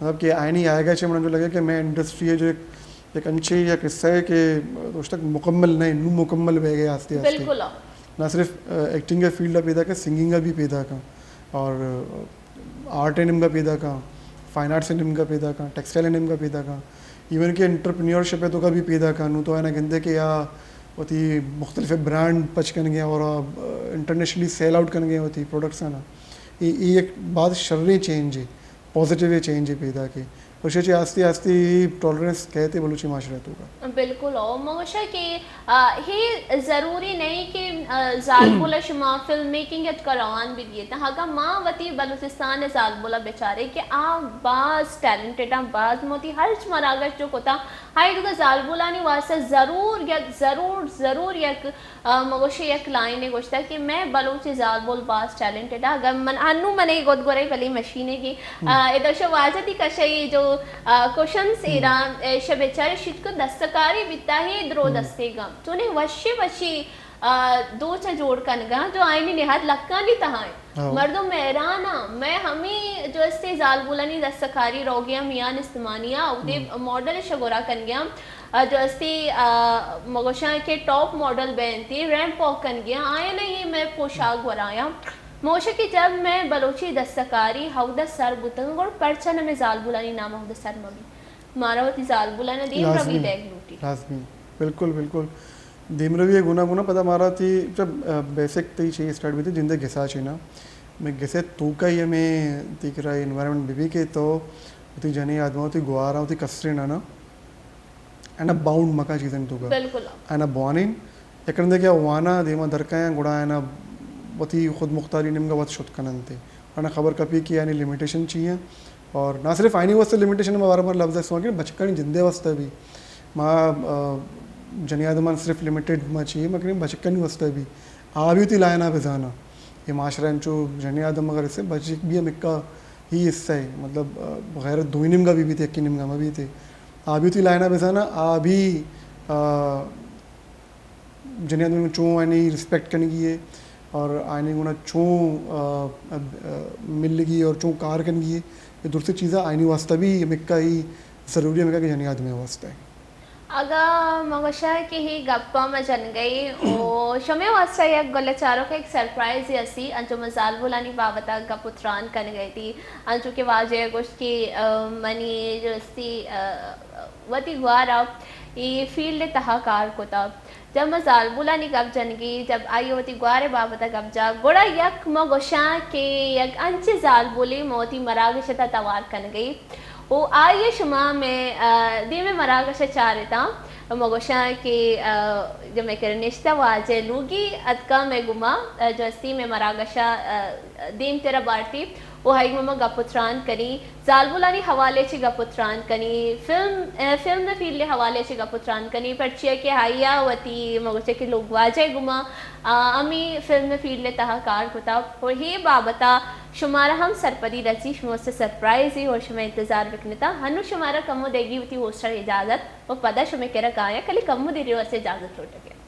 مطلب کہ آئینی آئیگا چہ من جو لگے کہ مئے انڈسٹری ءِ جو ایک، ایک انچے یک حصہ ہے کہ اس تک مکمل نہیں، نوں مکمل بہ گئے آستے آستے۔ بالکل۔ نہ صرف، آ، ایکٹنگ ءِ فیلڈ ءَ پیداک آں، سنگنگ ءَ بھی پیداک آں اور، آ، آرٹ ءِ نیمگا پیداک آں، فائن آرٹس ءِ نیمگا پیداک آں، ٹیکسٹائل ءِ نیمگا پیداک آں، ایون کہ انٹرپرینیورشپ ءِ توکا بھی پیداک آں۔ نوں تو آئینا گندے کہ آ وتی مختلف برانڈ پچ کنگے اور آ، آ، انٹرنیشنلی سیل آؤٹ کنگے وتی پروڈکٹس آنا۔ اے، اے یک باز شریں چینج ہے، پازیٹیو چینج ہے پیداک ہے۔ اور شے چہ آستے آستے اے ٹالرنس کہتے بلوچی معاشرہ توکا۔ بالکل، او من گوشاں کہ آ، ہے ضروری نہیں کہ، آ، زالبول ءَ شما فلم میکنگ ءَ روان بہ دیئے۔ تاں اگاں ما وتی بلوچستان ءِ زالبول ءَ بچارے کہ آ باز ٹیلنٹڈ آں، باز موتی ہرچ مراگش جو کتا، آئی دگہ زالبولانی واسطہ ضرور یک، ضرور، ضرور یک، آ، مگوشے یک لائنے گوشتا کہ میں بلوچ زالبول باز ٹیلنٹڈ آں۔ اگر من انو من ای گد گورے بلی مشینے کی، آ، ادھر شو واجہ تی کشے جو، آ، کوشنز ایران، اے، شبے چارے شیت کو دستکاری بیتا ہے درو دستے گم۔ چونیں وشی وشی، آ، دوچ ءَ جوڑ کنگا جو آئینی نہاد لکانی تہا ایں۔ مردم حیران آں۔ میں ہمیں جو استے زالبولانی دستکاری روگیا میان استمانیا اودے ماڈل شگورا کنگیا، آ، جو استے، آ، مگوشاں کہ ٹاپ ماڈل بینتی ریمپ واک کنگیا، آیا نہیں میں پوشاک گورایا۔ موشہ کہ جب میں بلوچی دستکاری ہودہ سر بوتگاں، گڑ پرچا نہ میں زالبولانی نام ہودہ سر مبی؟ مارا وتی زالبولاں دیم روی لازمی، دیگ لوٹی۔ لازمی۔ بالکل، بالکل۔ دیمروی ءِ گونا گونا پدا مارا تی، جب، آ، بیسک تی چی اسٹارٹ بیتی جندے گسا چی نا۔ میں گسے توکا ہی ہمیں تی کرا انوائرمنٹ بی بی کہ تو وتی جنی آدم، وتی گوارا، وتی کسرین آنا، اینا باؤنڈ مکا چیزن توکا۔ بالکل۔ اینا بوانین، یک رندے کہ وانا دیما درکایاں، گڑا اینا وتی خود مختاری نیمگا وت شت کننتے۔ آنا خبر کپی کہ آنی لمیٹیشن چی ہیں۔ اور نہ صرف آئینی واسطہ لمیٹیشن، ما بار بار لفظ استعمال کریں، بچکانی جندے واسطہ بھی۔ ما، آ، جنی آدمان صرف لمیٹڈ ما چی، ما کریں بچکانی واسطہ بھی۔ آ بھی وتی لائنا بزانا۔ یہ معاشرہ انچو جنی آدم اگر اسے بچک بھی ہم اکا ہی حصہ ہے۔ مطلب، آ، غیرت دوئی نیمگا بھی بیتے، یکی نیمگا ما بیتے۔ آ بھی وتی لائنا بزانا، آ بھی، آ، جنی آدمی چون آئینی ریسپیکٹ کنگی ہے اور آئینی گونا چون، آ، آ، آ، ملگی اور چون کار کنگی ہے، یہ درستی چیزاں آئینی واسطہ بھی ہمکا ہی ضروری ہے، ہمکا کہ جنی آدمی واسطہ ہے۔ اگاں ما گوشاں کہ ہی گپا ما جنگئی او شمے واسطہ یک گلہ چاروک ایک سرپرائز ہی ہستی، انچو ما زالبولانی بابتا گپ و تران کنگئی تھی، انچو کہ واجہ گوشت کہ، آ، منی جو ہستی، آ، وتی گوارا اے فیلڈ تہا کار کتا۔ جب ما زالبولانی گپ جنگی، جب آئی وتی گوارے بابت گپ جا، گڑا یک ما گوشاں کہ یک انچے زالبولے ما وتی مراگش تا توار کنگئی۔ او آئی شما میں، آ، دیمے مراگش چارتاں۔ ما گوشاں کہ، آ، جو مئے کرا نشتہ واجہ لوگی اتکا مئے گوما، آ، جو ہستی مئے مراگشا، آ، دیم ترا بارتی و ہائی گوما ما گپ و تران کنی، زالبولانی حوالے چی گپ و تران کنی، فلم، آ، فلم فیلڈ حوالے چی گپ و تران کنی، پرچیا کہ ہائی آ وتی ما گوشے کہ لوگ واجہ گوما، آ، ہمی فلم فیلڈ تہا کار کتا و ہی بابتا شمارا ہم سرپدی رسی، شما سے سرپرائز ہی و شما انتظار بکنتا۔ ہنو شمارا کمو دیگی وتی ہوسٹر اجازت و پدا شمے کرا کایا، کلی کمو دیری واسے اجازت لوٹگے۔